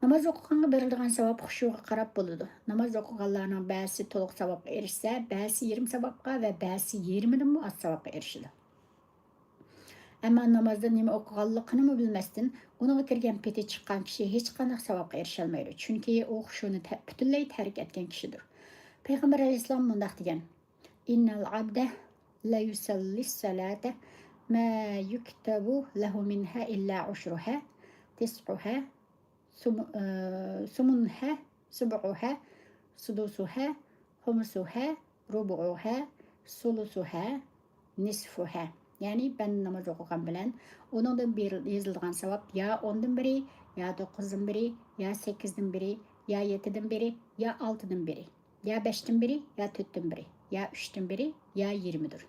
ناماز ئوقۇغانغا بېرىلىدىغان ساۋاب خۇشۇغا قاراپ بولىدۇ. ناماز ئوقۇغانلارنىڭ بەزىسى تولۇق ساۋابقا ئېرىشسە، بەزىسى يېرىم ساۋابقا ۋە بەزىسى يېرىمىدىنمۇ ئاز ساۋابقا ئېرىشىدۇ. ئەمما نامازدا نېمە ئوقۇغانلىقىنىمۇ بىلمەستىن، ئۇنىڭغا كىرگەن پېتى چىققان كىشى ھېچقانداق ساۋابقا ئېرىشەلمەيدۇ، چۈنكى ئۇ خۇشۇنى تە-، پۈتۈنلەي تەرك ئەتكەن كىشىدۇر. پەيغەمبەر ئەلەيھىسسالام مۇنداق دېگەن، «إن العبد ليصلي الصلاة ما يكتب له منها إلا عشرها، تسعها، سم-، ئى، ثمنها، سبعها، سدسها، خمسها، ربعها، ثلثها، نصفها.» يەنى بەندە ناماز ئوقۇغان بىلەن ئۇنىڭدىن بېرىل-، يېزىلىدىغان ساۋاب يا ئوندىن بىرى، يا توققۇزدىن بىرى، يا سەككىزدىن بىرى، يا يەتتىدىن بىرى، يا ئالتىدىن بىرى، يا بەشتىن بىرى، يا تۆتتىن بىرى، يا ئۈچتىن بىرى، يا يېرىمىدۇر.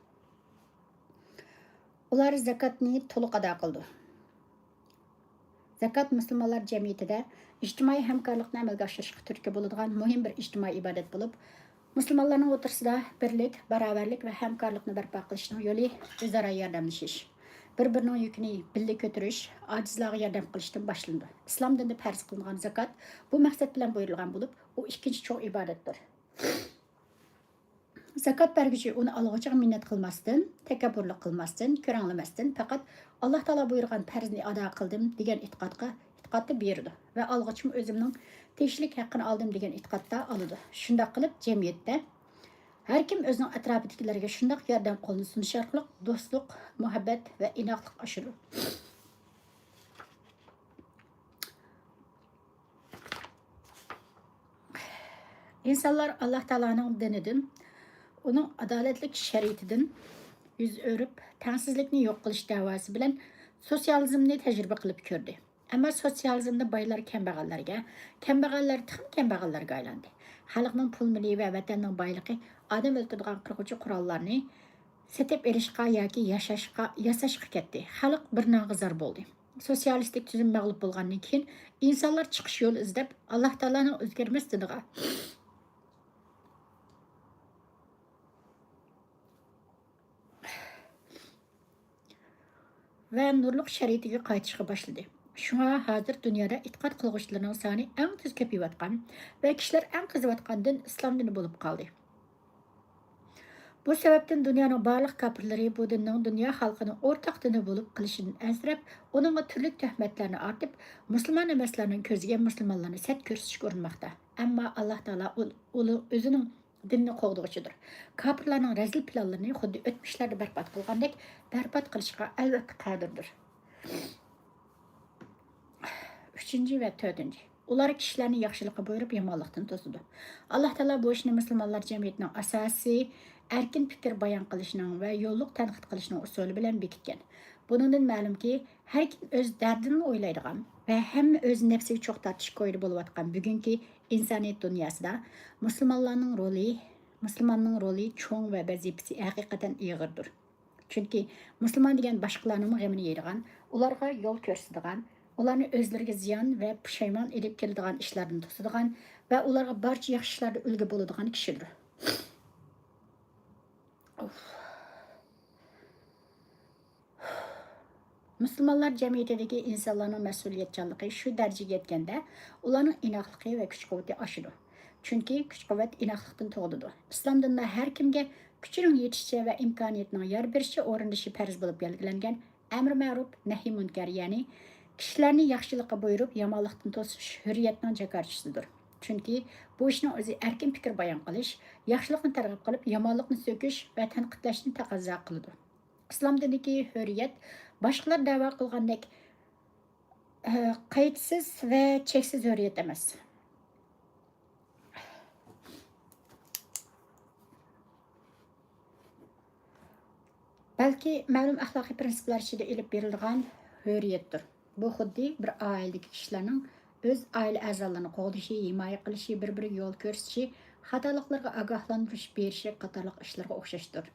ئۇلار زاكاتنى تولۇق ئادا قىلىدۇ. زاكات مۇسۇلمانلار جەمئىيىتىدە ئىجتىمائىي ھەمكارلىقنى ئەمەلگە ئاشۇرۇشقا تۈرتكە بولىدىغان مۇھىم بىر ئىجتىمائىي ئىبادەت بولۇپ، مۇسۇلمانلارنىڭ ئوتتۇرىسىدا بىرلىك، باراۋەرلىك ۋە ھەمكارلىقنى بەرپا قىلىشنىڭ يولى ئۆزئارا ياردەملىشىش، بىر-بىرىنىڭ يۈكىنى بىللە كۆتۈرۈش، ئاجىزلارغا ياردەم قىلىشتىن باشلىنىدۇ. ئىسلام دىنىدا پەرز قىلىنغان زاكات بۇ مەقسەت بىلەن بۇيرۇلغان بولۇپ، ئۇ ئىككىنچى چوڭ ئىبادەتتۇر. زاكات بەرگۈچى ئۇنى ئالغۇچىغا مىننەت قىلماستىن، تەكەببۇرلۇق قىلماستىن، كۆرەڭلىمەستىن، پەقەت «ئاللا تائالا بۇيرۇغان پەرزنى ئادا قىلدىم» دېگەن ئېتىقادقا، ئېتىقادتا بېرىدۇ ۋە «ئالغۇچىمۇ ئۆزۈمنىڭ تېگىشلىك ھەققىنى ئالدىم» دېگەن ئېتىقادتا ئالىدۇ. شۇنداق قىلىپ، جەمئىيەتتە ھەر كىم ئۆزىنىڭ ئەتراپىدىكىلەرگە شۇنداق ياردەم قولىنى سۇنۇش ئارقىلىق دوستلۇق، مۇھەببەت ۋە ئىناقلىق ئاشىدۇ. ئىنسانلار ئاللا تائالانىڭ دىنىدىن، ئۇنىڭ ئادالەتلىك شەرىئىتىدىن يۈز ئۆرۈپ، تەڭسىزلىكنى يوق قىلىش دەۋاسى بىلەن سوتسىيالىزمنى تەجرىبە قىلىپ كۆردى. ئەمما سوتسىيالىزمدا بايلار كەمبەغەللەرگە، كەمبەغەللەر تېخىمۇ كەمبەغەللەرگە ئايلاندى. خەلقنىڭ پۇل مېلى ۋە ۋەتەننىڭ بايلىقى ئادەم ئۆلتۈرىدىغان قىرغۇچى قوراللارنى سېتىپ ئېلىشقا ياكى ياشاشقا، ياساشقا كەتتى. خەلق بىر نانغا زار بولدى. سوتسىيالىستىك تۈزۈم مەغلۇپ بولغاندىن كېيىن، ئىنسانلار چىقىش يولى ئىزدەپ، ئاللا تائالانىڭ ئۆزگەرمەس دىنىغا ۋە نۇرلۇق شەرىئىتىگە قايتىشقا باشلىدى. شۇڭا ھازىر دۇنيادا ئېتىقاد قىلغۇچىلارنىڭ سانى ئەڭ تېز كۆپىيىۋاتقان ۋە كىشىلەر ئەڭ قىزىۋاتقان دىن ئىسلام دىنى بولۇپ قالدى. بۇ سەۋەبتىن دۇنيانىڭ بارلىق كاپىرلىرى بۇ دىننىڭ دۇنيا خەلقىنىڭ ئورتاق دىنى بولۇپ قېلىشىدىن ئەنسىرەپ، ئۇنىڭغا تۈرلۈك تۆھمەتلەرنى ئارتىپ، مۇسۇلمان ئەمەسلەرنىڭ كۆزىگە مۇسۇلمانلارنى سەت كۆرسىتىشكە ئۇرۇنماقتا. ئەمما ئاللا تائالا ئۇ-، ئۇلۇغ ئۆزىنىڭ دىنىنى قوغدىغۇچىدۇر. كاپىرلارنىڭ رەزىل پىلانلىرىنى خۇددى ئۆتمۈشلەردە بەربات قىلغاندەك بەربات قىلىشقا ئەلۋەتتە قادىردۇر. ئۈچىنچى ۋە تۆتىنچى، ئۇلار كىشىلەرنى ياخشىلىققا بۇيرۇپ، يامانلىقتىن توسىدۇ. ئاللا تائالا بۇ ئىشنى مۇسۇلمانلار جەمئىيىتىنىڭ ئاساسىي ئەركىن پىكىر بايان قىلىشنىڭ ۋە يوللۇق تەنقىد قىلىشنىڭ ئۇسۇلى بىلەن بېكىتكەن. بۇنىڭدىن مەلۇمكى، ھەر كىم ئۆز دەردىنىلا ئويلايدىغان ۋە ھەممە ئۆز نەپسىگە چوغ تارتىش كويىدا بولۇۋاتقان بۈگۈنكى ئىنسانىيەت دۇنياسىدا مۇسۇلمانلارنىڭ رولى، مۇسۇلماننىڭ رولى چوڭ ۋە ۋەزىپىسى ھەقىقەتەن ئېغىردۇر. چۈنكى مۇسۇلمان دېگەن باشقىلارنىڭمۇ غېمىنى يەيدىغان، ئۇلارغا يول كۆرسىتىدىغان، ئۇلارنى ئۆزلىرىگە زىيان ۋە پۇشايمان ئېلىپ كېلىدىغان ئىشلاردىن توسىدىغان ۋە ئۇلارغا بارچە ياخشى ئىشلاردا ئۈلگە بولىدىغان كىشىدۇر. مۇسۇلمانلار جەمئىيىتىدىكى ئىنسانلارنىڭ مەسئۇلىيەتچانلىقى شۇ دەرىجىگە يەتكەندە، ئۇلارنىڭ ئىناقلىقى ۋە كۈچ-قۇۋۋىتى ئاشىدۇ. چۈنكى كۈچ-قۇۋۋەت ئىناقلىقتىن تۇغۇلىدۇ. ئىسلام دىنىدا ھەر كىمگە كۈچىنىڭ يېتىشىچە ۋە ئىمكانىيىتىنىڭ يار بېرىشىچە ئورۇندىشى پەرز بولۇپ بەلگىلەنگەن ئەمرى مەرۇپ، نەھيى مۇنكەر، يەنى كىشىلەرنى ياخشىلىققا بۇيرۇپ، يامانلىقتىن توسۇش ھۆرىيەتنىڭ جاكارچىسىدۇر. چۈنكى بۇ ئىشنىڭ ئۆزى ئەركىن پىكىر بايان قىلىش، ياخشىلىقنى تەرغىب قىلىپ، يامانلىقنى سۆكۈش ۋە تەنقىدلەشنى تەقەززا قىلىدۇ. ئىسلام دىنىدىكى ھۆرىيەت باشقىلار دەۋا قىلغاندەك، ئە، قەيتسىز ۋە چەكسىز ھۆرىيەت ئەمەس. بەلكى مەلۇم ئەخلاقىي پىرىنسىپلار ئىچىدە ئېلىپ بېرىلىدىغان ھۆرىيەتتۇر. بۇ خۇددى بىر ئائىلىدىكى كىشىلەرنىڭ ئۆز ئائىلە ئەزالىرىنى قوغدىشى، ھىمايە قىلىشى، بىر-بىرىگە يول كۆرسىتىشى، خاتالىقلىرىغا ئاگاھلاندۇرۇش بېرىشى قاتارلىق ئىشلارغا ئوخشاشتۇر.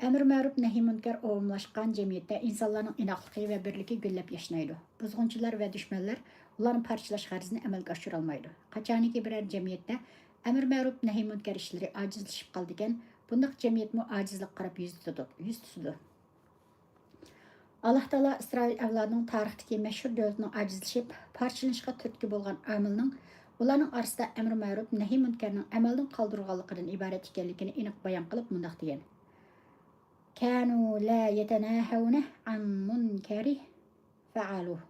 ئەمرى مەرۇپ، نەھيى مۇنكەر ئومۇملاشقان جەمئىيەتتە ئىنسانلارنىڭ ئىناقلىقى ۋە بىرلىكى گۈللەپ ياشنايدۇ. بۇزغۇنچىلار ۋە دۈشمەنلەر ئۇلارنى پارچىلاش غەرىزىنى ئەمەلگە ئاشۇرالمايدۇ. قاچانكى بىرەر جەمئىيەتتە ئەمرى مەرۇپ، نەھيى مۇنكەر ئىشلىرى ئاجىزلىشىپ قالىدىكەن، بۇنداق جەمئىيەتمۇ ئاجىزلىققا قاراپ يۈز تۇتىدۇ، يۈز تۇتىدۇ. ئاللا تائالا ئىسرائىل ئەۋلادىنىڭ تارىختىكى مەشھۇر دۆلىتىنىڭ ئاجىزلىشىپ، پارچىلىنىشقا تۈرتكە بولغان ئامىلنىڭ ئۇلارنىڭ ئارىسىدا ئەمرى مەرۇپ، نەھيى مۇنكەرنىڭ ئەمەلدىن قالدۇرۇلغانلىقىدىن ئىبارەت ئىكەنلىكىنى ئېنىق بايان قىلىپ مۇنداق دېگەن: كانوا لا يتناهون عن منكر فعلوه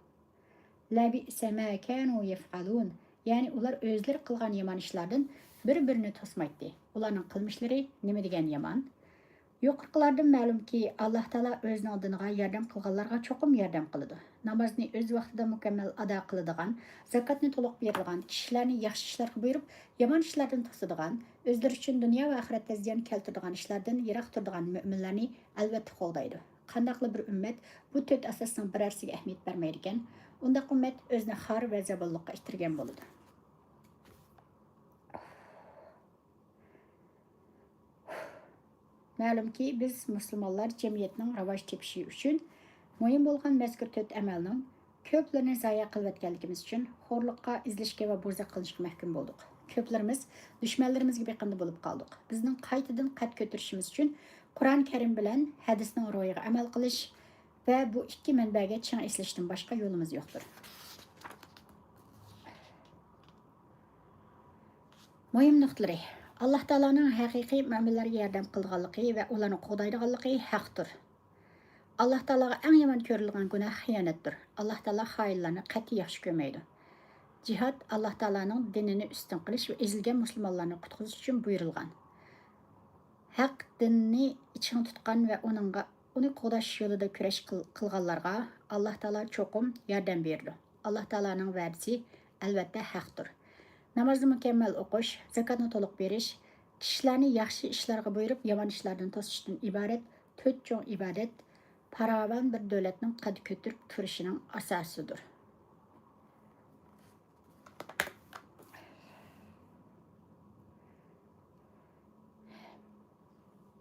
لبئس ما كانوا يفعلون. يەنى ئۇلار ئۆزلىرى قىلغان يامان ئىشلاردىن بىر-بىرىنى توسمايتتى. ئۇلارنىڭ قىلمىشلىرى نېمە دېگەن يامان! يۇقىرىقىلاردىن مەلۇمكى، ئاللا تائالا ئۆزىنىڭ دىنىغا ياردەم قىلغانلارغا چوقۇم ياردەم قىلىدۇ. نامازنى ئۆز ۋاقتىدا مۇكەممەل ئادا قىلىدىغان، زاكاتنى تولۇق بېرىدىغان، كىشىلەرنى ياخشى ئىشلارغا بۇيرۇپ، يامان ئىشلاردىن توسىدىغان، ئۆزلىرى ئۈچۈن دۇنيا ۋە ئاخىرەتتە زىيان كەلتۈرىدىغان ئىشلاردىن يىراق تۇرىدىغان مۆمىنلەرنى ئەلۋەتتە قوغدايدۇ. قانداقلا بىر ئۈممەت بۇ تۆت ئاساسنىڭ بىرەرسىگە ئەھمىيەت بەرمەيدىكەن، ئۇنداق ئۈممەت ئۆزىنى خار ۋە زاۋاللىققا ئىتتىرگەن بولىدۇ. مەلۇمكى، بىز مۇسۇلمانلار جەمئىيەتنىڭ راۋاج تېپىشى ئۈچۈن مۇھىم بولغان مەزكۇر تۆت ئەمەلنىڭ كۆپلىرىنى زايە قىلىۋەتكەنلىكىمىز ئۈچۈن، خورلۇققا، ئېزىلىشكە ۋە بوزەك قىلىنىشقا مەھكۇم بولدۇق. كۆپلىرىمىز دۈشمەنلىرىمىزگە بېقىندى بولۇپ قالدۇق. بىزنىڭ قايتىدىن قەد كۆتۈرۈشىمىز ئۈچۈن قۇرئان كەرىم بىلەن ھەدىسنىڭ روھىغا ئەمەل قىلىش ۋە بۇ ئىككى مەنبەگە چىڭ ئېسىلىشتىن باشقا يولىمىز يوقتۇر. مۇھىم نۇقتىلىرى. ئاللاھ تائالانىڭ ھەقىقىي مۆمىنلەرگە ياردەم قىلىدىغانلىقى ۋە ئۇلارنى قوغدايدىغانلىقى ھەقتۇر. ئاللاھ تائالاغا ئەڭ يامان كۆرۈلىدىغان گۇناھ خىيانەتتۇر. ئاللاھ تائالا خائىنلارنى قەتئىي ياخشى كۆرمەيدۇ. جىھاد ئاللاھ تائالانىڭ دىنىنى ئۈستۈن قىلىش ۋە ئېزىلگەن مۇسۇلمانلارنى قۇتقۇزۇش ئۈچۈن بۇيرۇلغان. ھەق دىننى ئىچىڭ تۇتقان ۋە ئۇنىڭغا، ئۇنى قوغداش يولىدا كۈرەش قىل-، قىلغانلارغا ئاللاھ تائالا چوقۇم ياردەم بېرىدۇ. ئاللاھ تائالانىڭ ۋەدىسى ئەلۋەتتە ھەقتۇر. نامازنى مۇكەممەل ئوقۇش، زاكاتنى تولۇق بېرىش، كىشىلەرنى ياخشى ئىشلارغا بۇيرۇپ، يامان ئىشلاردىن توسۇشتىن ئىبارەت تۆت چوڭ ئىبادەت پاراۋان بىر دۆلەتنىڭ قەد كۆتۈرۈپ تۇرۇشىنىڭ ئاساسىدۇر.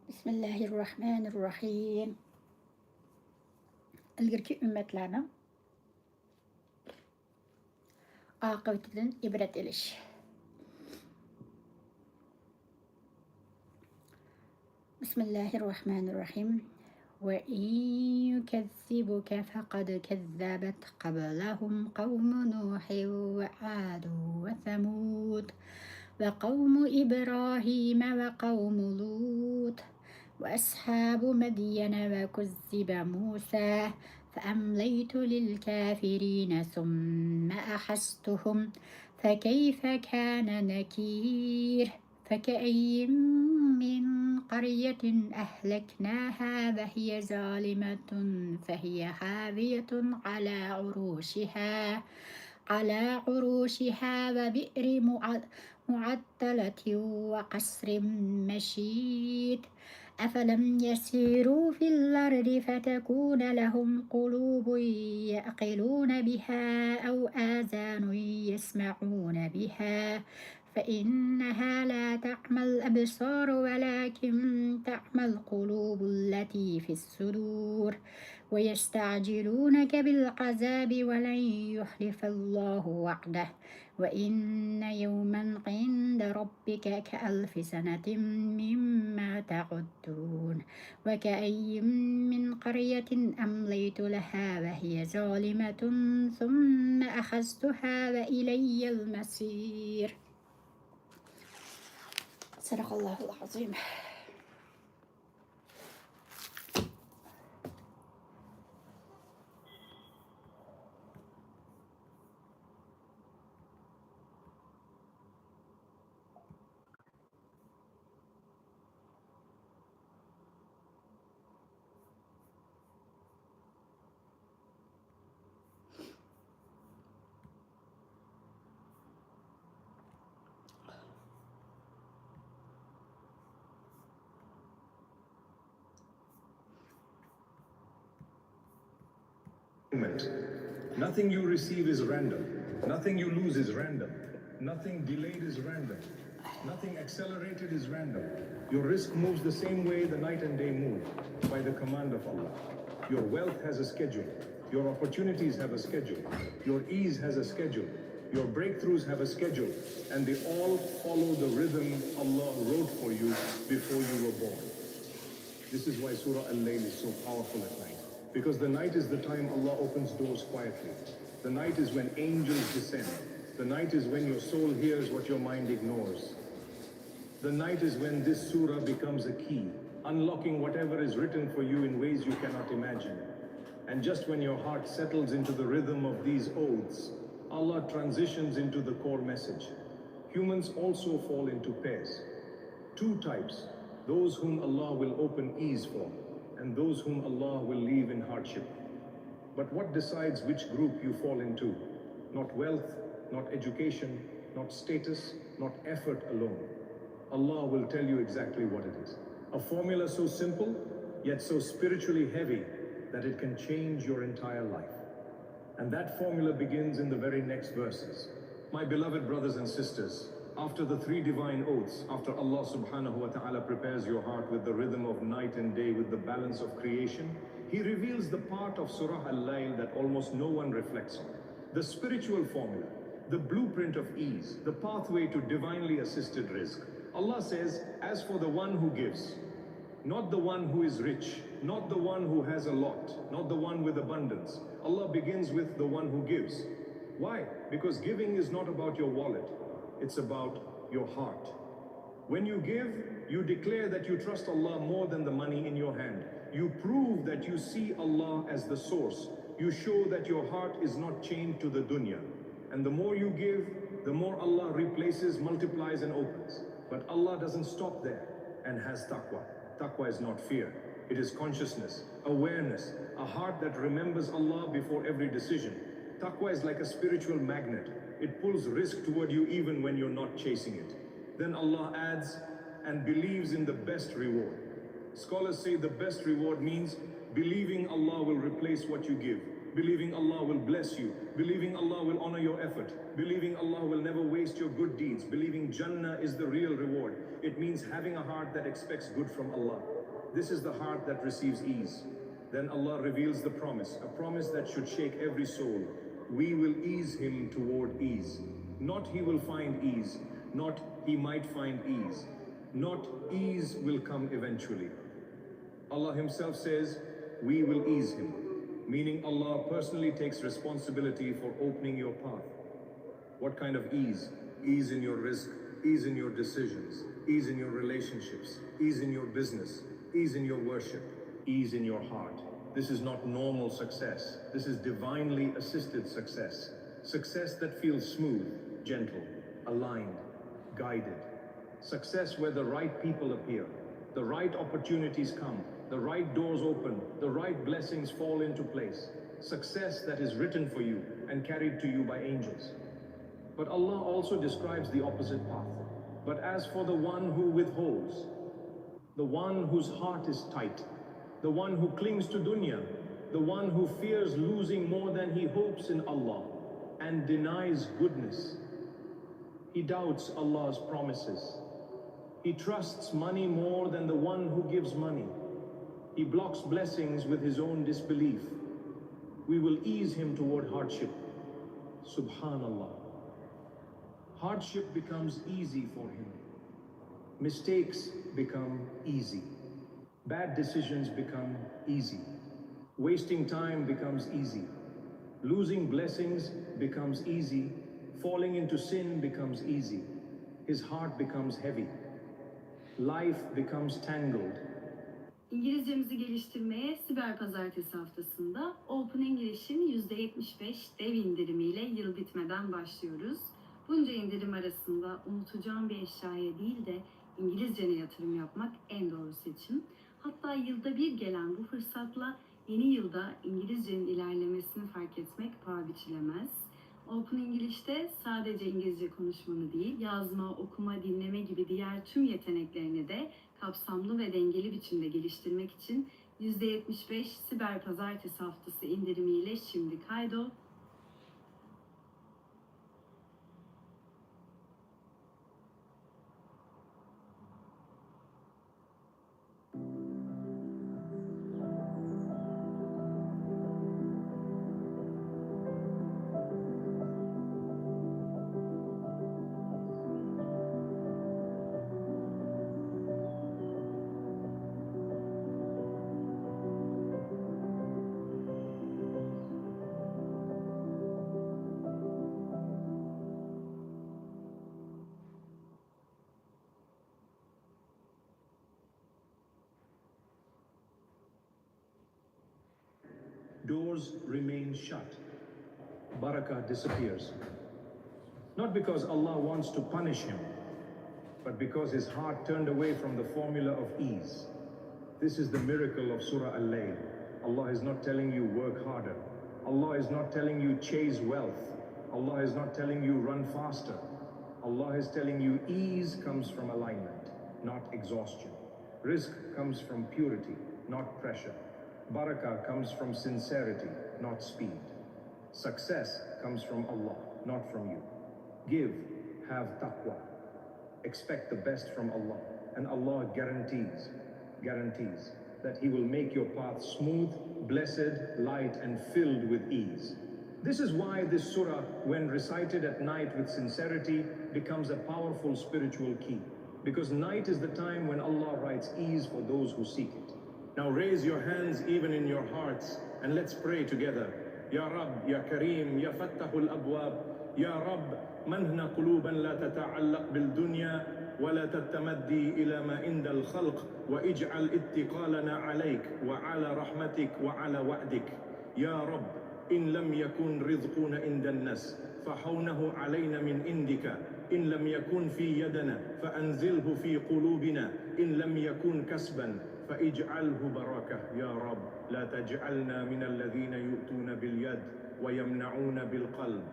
بىسمىللاھىررەھمانىررەھىم. ئىلگىرىكى ئۈممەتلەرنىڭ ئاقىۋىتىدىن ئىبرەت ئېلىش. بسم الله الرحمن الرحيم. وإن يكذبك فقد كذبت قبلهم قوم نوح وعاد وثمود وقوم إبراهيم وقوم لوط وأصحاب مدين وكذب موسى فأمليت للكافرين ثم أخذتهم فكيف كان نكير. فكأين من قرية أهلكناها وهي ظالمة فهي خاوية على عروشها، على عروشها وبئر مع-، معطلة وقصر مشيد. أفلم يسيروا في الأرض فتكون لهم قلوب يعقلون بها أو آذان يسمعون بها فإنها لا تعمى الأبصار ولكن تعمى القلوب التي في الصدور ويستعجلونك بالعذاب ولن يخلف الله وعده وإن يوما عند ربك كألف سنة مما تعدون وكأين من قرية أمليت لها وهي ظالمة ثم أخذتها وإلي المصير. صدق الله العظيم. Nothing you receive is random. Nothing you lose is random. Nothing delayed is random. Nothing accelerated is random. Your rizq moves the same way the night and day move, by the command of Allah. Your wealth has a schedule. Your opportunities have a schedule. Your ease has a schedule. Your breakthroughs have a schedule. And they all follow the rhythm Allah wrote for you before you were born. This is why Surah Al-Layl is so powerful at night. Because the night is the time Allah opens doors quietly. The night is when angels descend. The night is when your soul hears what your mind ignores. The night is when this surah becomes a key, unlocking whatever is written for you in ways you cannot imagine. And just when your heart settles into the rhythm of these oaths, Allah transitions into the core message. Humans also fall into pairs. Two types, those whom Allah will open ease for, and those whom Allah will leave in hardship. But what decides which group you fall into? Not wealth, not education, not status, not effort alone. Allah will tell you exactly what it is. A formula so simple, yet so spiritually heavy that it can change your entire life. And that formula begins in the very next verses. My beloved brothers and sisters, after the three divine oaths, after Allah subhanahu wa ta'ala prepares your heart with the rhythm of night and day with the balance of creation, He reveals the part of Surah Al-Layl that almost no one reflects on. The spiritual formula, the blueprint of ease, the pathway to divinely assisted rizq. Allah says, as for the one who gives, not the one who is rich, not the one who has a lot, not the one with abundance. Allah begins with the one who gives. Why? Because giving is not about your wallet, it's about your heart. When you give, you declare that you trust Allah more than the money in your hand. You prove that you see Allah as the source. You show that your heart is not chained to the dunya. And the more you give, the more Allah replaces, multiplies, and opens. But Allah doesn't stop there and has taqwa. Taqwa is not fear, it is consciousness, awareness, a heart that remembers Allah before every decision. Taqwa is like a spiritual magnet, it pulls risk toward you even when you're not chasing it. Then Allah adds, and believes in the best reward. Scholars say the best reward means believing Allah will replace what you give, believing Allah will bless you, believing Allah will honor your effort, believing Allah will never waste your good deeds, believing Jannah is the real reward. It means having a heart that expects good from Allah. This is the heart that receives ease. Then Allah reveals the promise, a promise that should shake every soul. We will ease him toward ease. Not he will find ease, not he might find ease, not ease will come eventually. Allah Himself says, "We will ease him," meaning Allah personally takes responsibility for opening your path. What kind of ease? Ease in your rizq, ease in your decisions, ease in your relationships, ease in your business, ease in your worship, ease in your heart. This is not normal success. This is divinely assisted success. Success that feels smooth, gentle, aligned, guided. Success where the right people appear, the right opportunities come, the right doors open, the right blessings fall into place. Success that is written for you and carried to you by angels. But Allah also describes the opposite path. But as for the one who withholds, the one whose heart is tight, the one who clings to dunya, the one who fears losing more than he hopes in Allah and denies goodness, he doubts Allah's promises. He trusts money more than the one who gives money. He blocks blessings with his own disbelief. We will ease him toward hardship. Subhanallah. Hardship becomes easy for him. Mistakes become easy. Bad decisions become easy. Wasting time becomes easy. Losing blessings becomes easy. Falling into sin becomes easy. His heart becomes heavy. Life becomes tangled. İngilizcemizi geliştirmeye Siber Pazartesi haftasında Open English'in yüzde yetmiş beş dev indirimiyle yıl bitmeden başlıyoruz. Bunca indirim arasında unutacağım bir eşyaya değil de İngilizcene yatırım yapmak en doğru seçim. Hatta yılda bir gelen bu fırsatla yeni yılda İngilizcenin ilerlemesini fark etmek paha biçilemez. Open English'te sadece İngilizce konuşmanı değil, yazma, okuma, dinleme gibi diğer tüm yeteneklerini de kapsamlı ve dengeli biçimde geliştirmek için yüzde yetmiş beş Siber Pazartesi haftası indirimiyle şimdi kaydo. Doors remain shut. Barakah disappears. Not because Allah wants to punish him, but because his heart turned away from the formula of ease. This is the miracle of Surah Al-Layl. Allah is not telling you work harder. Allah is not telling you chase wealth. Allah is not telling you run faster. Allah is telling you ease comes from alignment, not exhaustion. Rizq comes from purity, not pressure. Barakah comes from sincerity, not speed. Success comes from Allah, not from you. Give, have taqwa. Expect the best from Allah, and Allah guarantees, guarantees that He will make your path smooth, blessed, light, and filled with ease. This is why this surah, when recited at night with sincerity, becomes a powerful spiritual key. Because night is the time when Allah writes ease for those who seek it. Now raise your hands even in your hearts and let's pray together. يا رب، يا كريم، يا فتاح الأبواب، يا رب، مهن قلوبا لا تتعلق بالدنيا ولا تتمدي إلى ما عند الخلق، واجعل اتكالنا عليك وعلى رحمتك وعلى وعدك. يا رب، إن لم يكن رزقنا عند الناس فحونه علينا من عندك، إن لم يكن في يدنا فأنزله في قلوبنا، إن لم يكن كسبا فاجعله بركة. يا رب، لا تجعلنا من الذين يؤتون باليد ويمنعون بالقلب.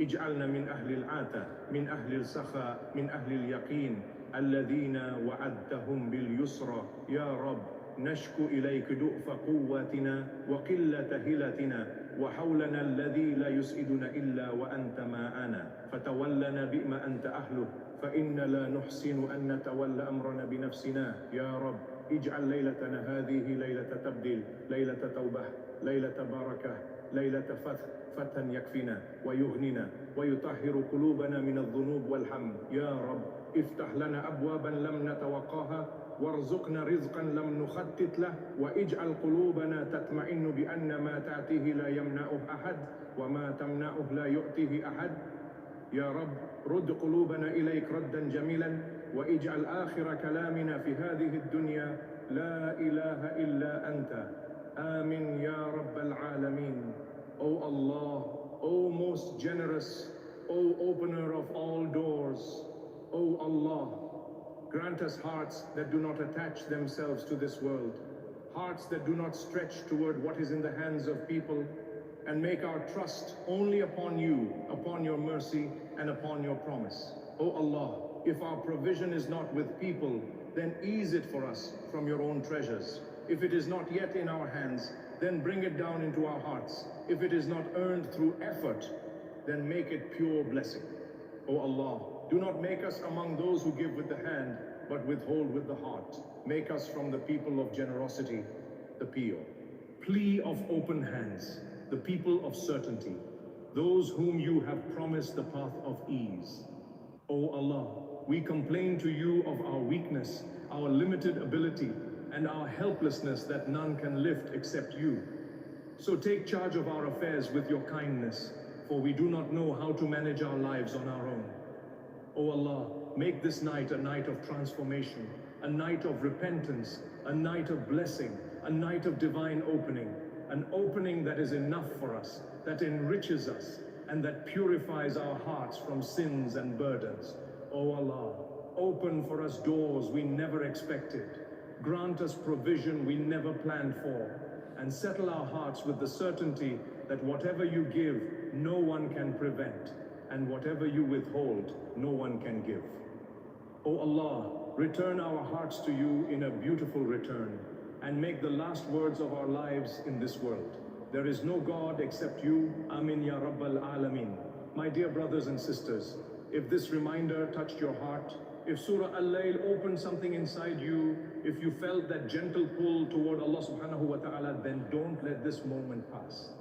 اجعلنا من أهل العاطفة، من أهل السخاء، من أهل اليقين، الذين وعدتهم باليسر. يا رب، نشكو إليك ضعف قوتنا وقلة حيلتنا، وحولنا الذي لا يسعدنا إلا وأنت معنا، فتولنا بما أنت أهله، فإنا لا نحسن أن نتولى أمرنا بنفسنا. يا رب، اجعل ليلتنا هذه ليلة تبديل، ليلة توبة، ليلة بركة، ليلة فتح، فتحا يكفينا ويغنينا ويطهر قلوبنا من الذنوب والهم. يا رب، افتح لنا أبوابا لم نتوقعها، وارزقنا رزقا لم نخطط له، واجعل قلوبنا تطمئن بأن ما تعطيه لا يمنعه أحد، وما تمنعه لا يعطيه أحد. يا رب، رد قلوبنا إليك ردا جميلا، واجعل آخر كلامنا في هذه الدنيا لا إله إلا أنت. آمين يا رب العالمين. O Allah, O most generous, O opener of all doors, O Allah, grant us hearts that do not attach themselves to this world, hearts that do not stretch toward what is in the hands of people, and make our trust only upon you, upon your mercy, and upon your promise. O Allah, if our provision is not with people, then ease it for us from your own treasures. If it is not yet in our hands, then bring it down into our hearts. If it is not earned through effort, then make it pure blessing. O Allah, do not make us among those who give with the hand, but withhold with the heart. Make us from the people of generosity, the P O. Plea of open hands, the people of certainty, those whom you have promised the path of ease. O Allah, we complain to you of our weakness, our limited ability, and our helplessness that none can lift except you. So take charge of our affairs with your kindness, for we do not know how to manage our lives on our own. O Allah, make this night a night of transformation, a night of repentance, a night of blessing, a night of divine opening, an opening that is enough for us, that enriches us, and that purifies our hearts from sins and burdens. O Allah, open for us doors we never expected. Grant us provision we never planned for, and settle our hearts with the certainty that whatever you give, no one can prevent, and whatever you withhold, no one can give. O Allah, return our hearts to you in a beautiful return, and make the last words of our lives in this world, "There is no God except you, Amin ya Rabbal Alameen." My dear brothers and sisters, if this reminder touched your heart, if Surah Al-Layl opened something inside you, if you felt that gentle pull toward Allah subhanahu wa ta'ala, then don't let this moment pass.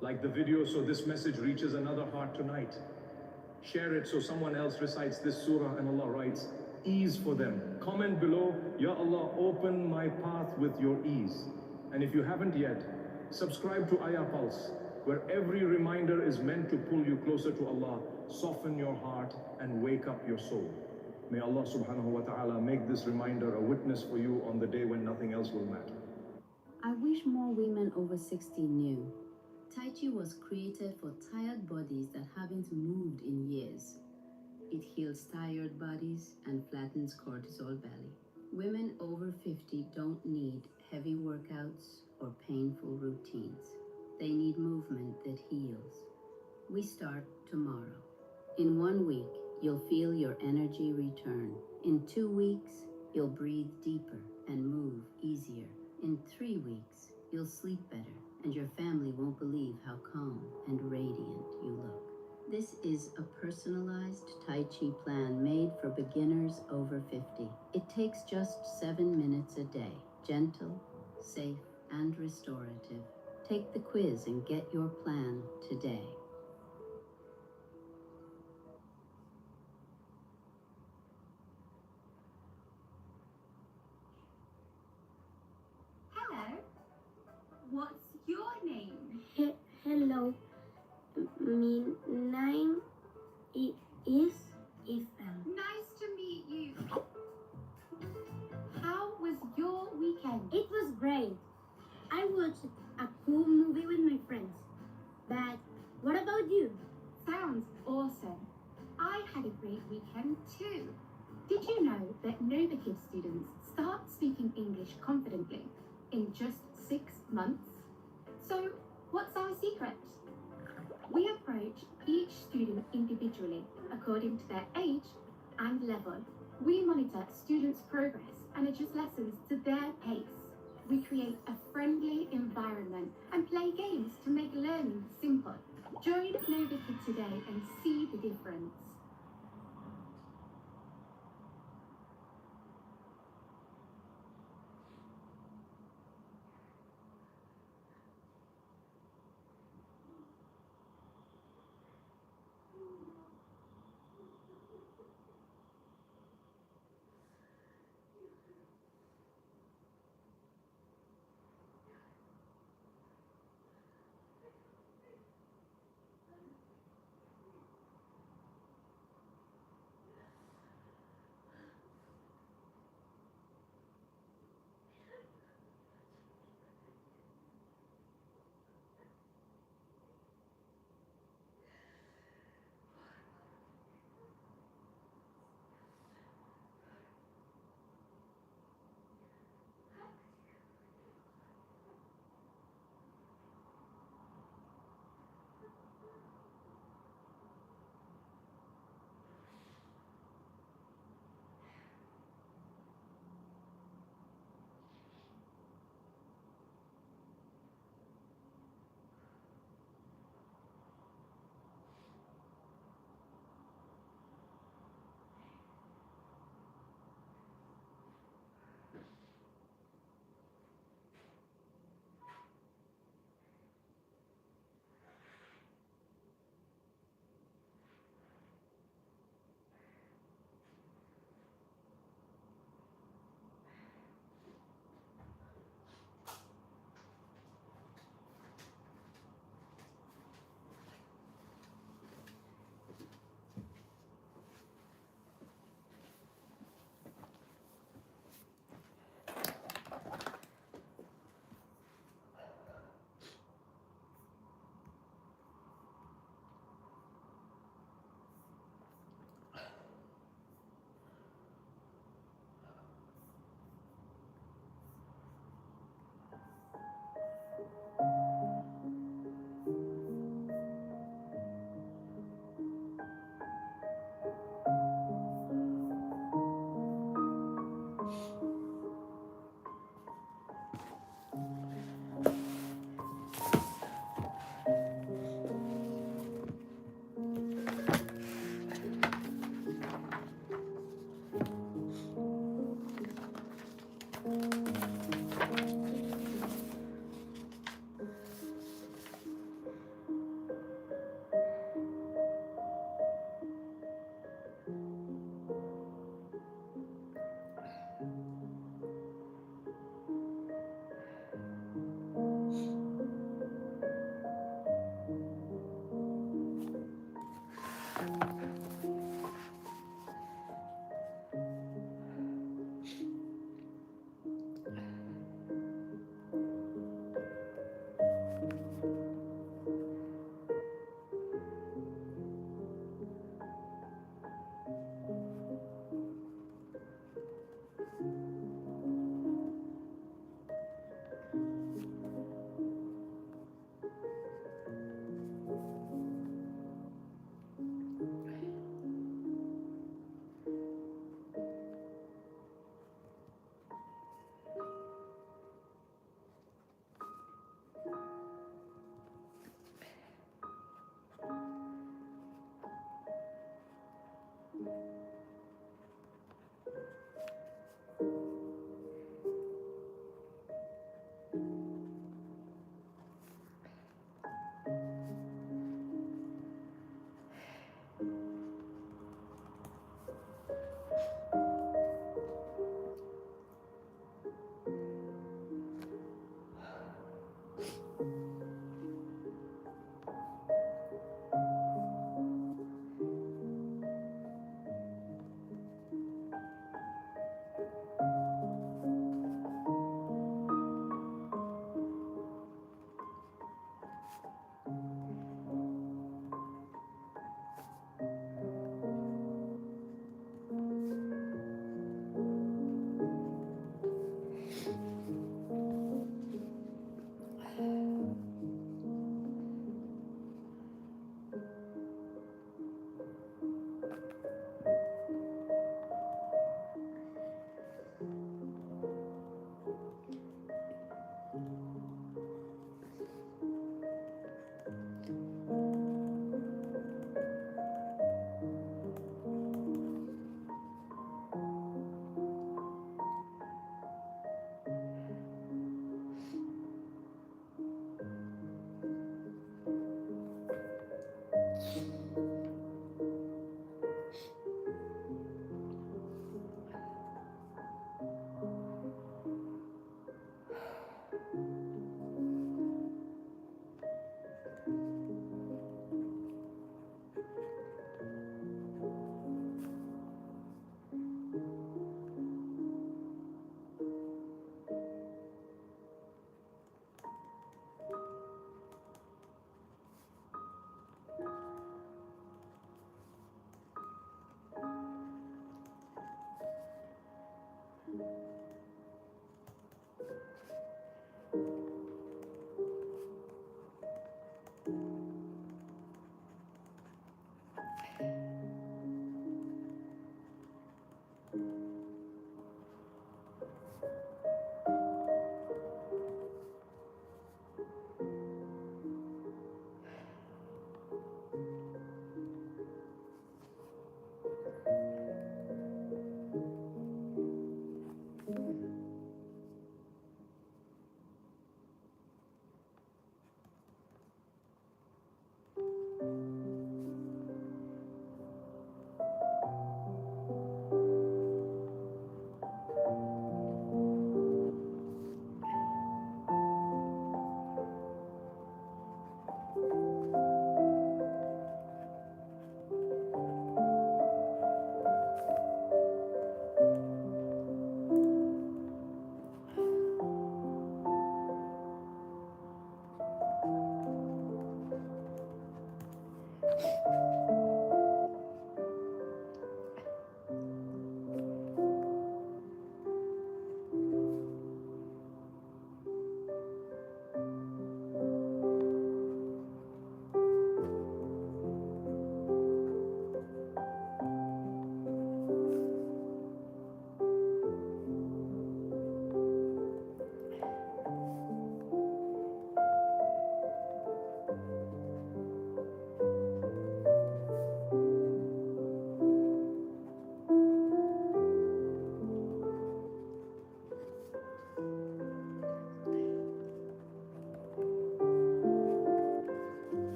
Like the video, so this message reaches another heart tonight. Share it so someone else recites this surah and Allah writes ease for them. Comment below, "Ya Allah, open my path with your ease." And if you haven't yet, subscribe to Aya Pulse, where every reminder is meant to pull you closer to Allah, soften your heart, and wake up your soul. May Allah subhanahu wa ta'ala make this reminder a witness for you on the day when nothing else will matter. I wish more women over sixty knew. Tai Chi was created for tired bodies that haven't moved in years. It heals tired bodies and flattens cortisol belly. Women over fifty don't need heavy workouts or painful routines. They need movement that heals. We start tomorrow. In one week, you'll feel your energy return. In two weeks, you'll breathe deeper and move easier. In three weeks, you'll sleep better, and your family won't believe how calm and radiant you look. This is a personalized Tai Chi plan made for beginners over fifty. It takes just seven minutes a day, gentle, safe, and restorative. Take the quiz and get your plan today. Hello. What's your name? He- hello. M- My name i- is Ethan. Nice to meet you. How was your weekend? It was great. I watched a cool movie with my friends. But what about you? Sounds awesome. I had a great weekend too. Did you know that NovaKid students start speaking English confidently in just six months? So, what's our secret? We approach each student individually according to their age and level. We monitor students' progress and adjust lessons to their pace. We create a friendly environment and play games to make learning simple. Join NovaKid today and see the difference.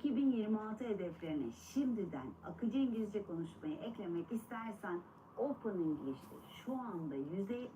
iki bin yirmi altı hedeflerine şimdiden akıcı İngilizce konuşmayı eklemek istersen, Open English'te şu anda yüzey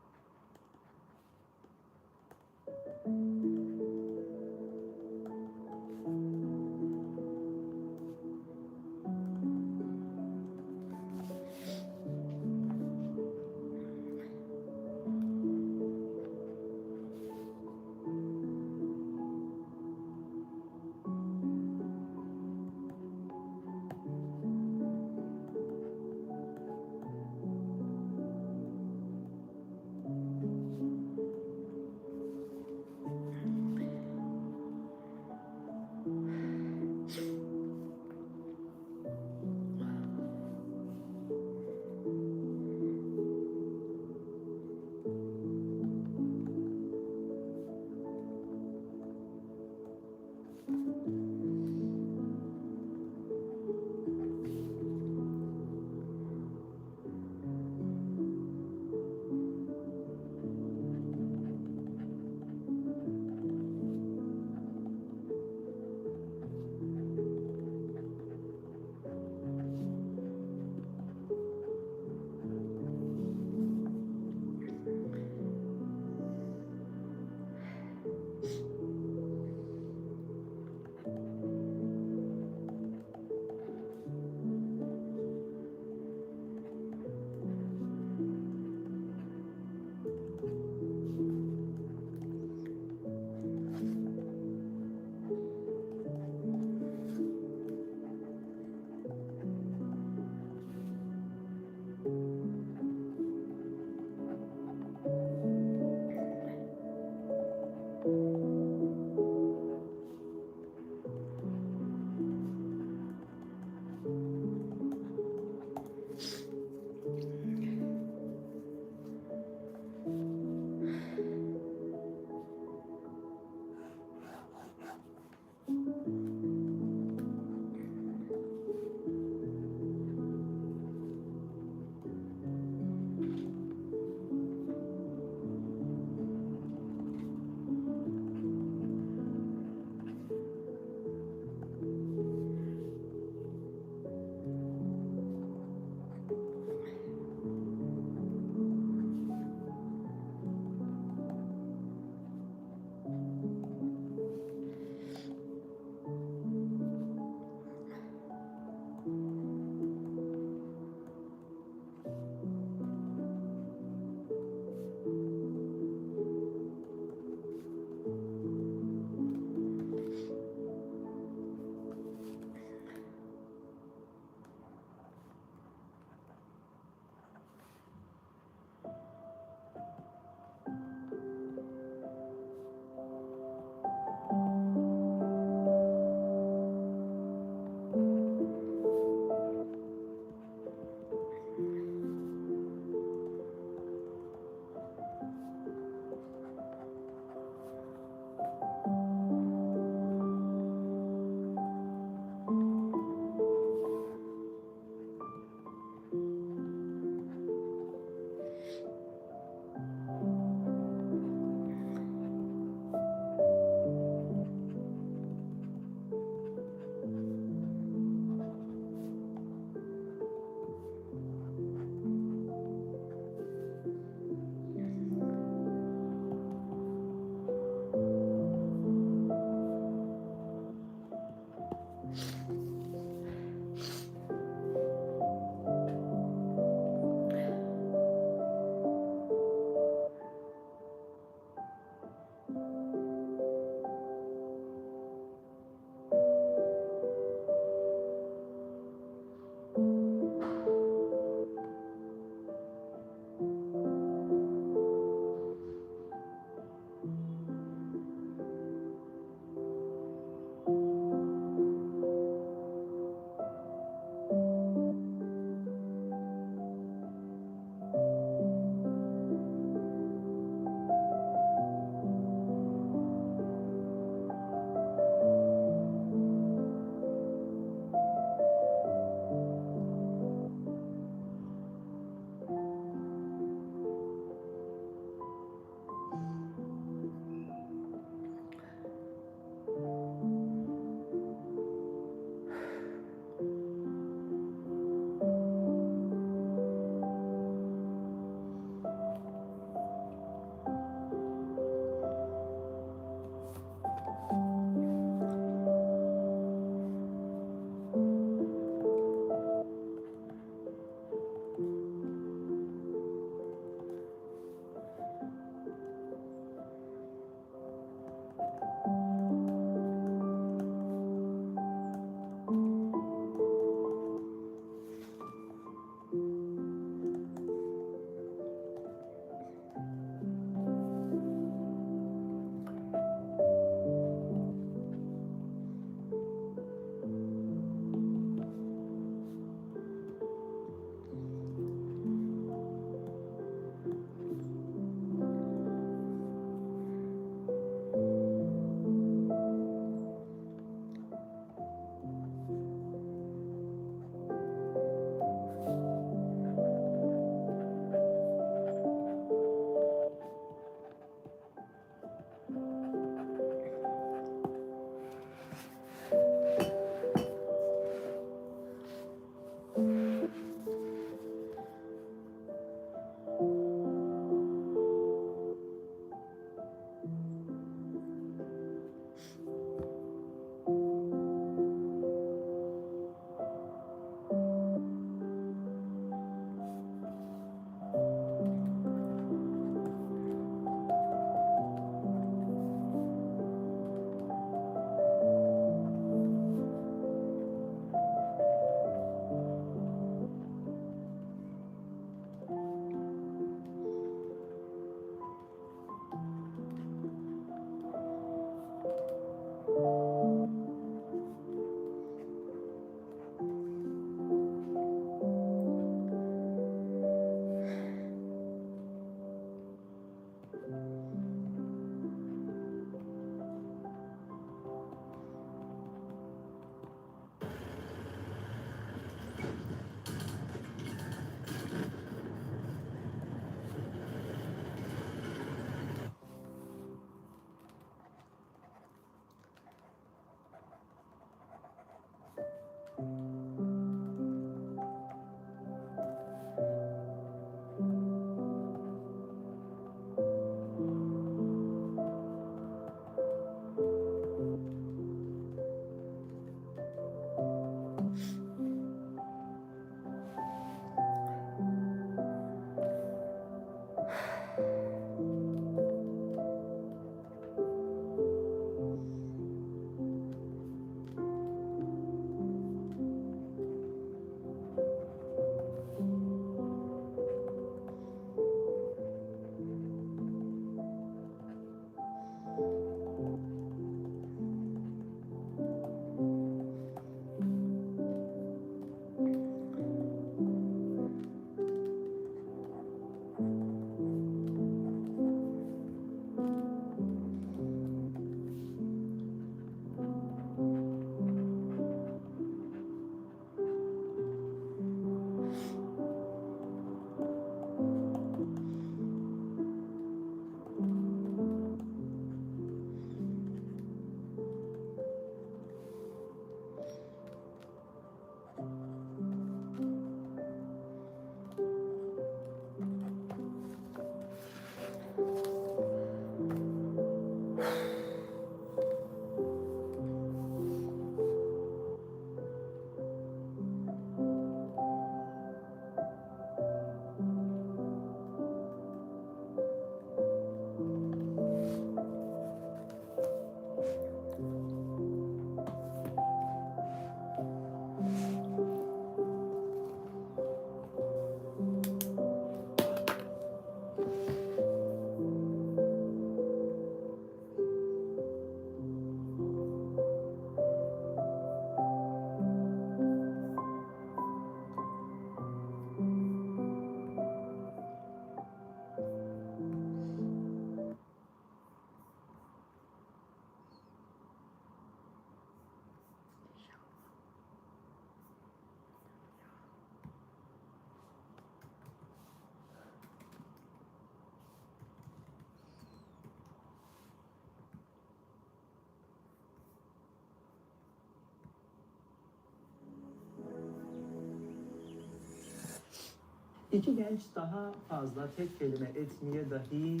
İki genç daha fazla tek kelime etmeye dahi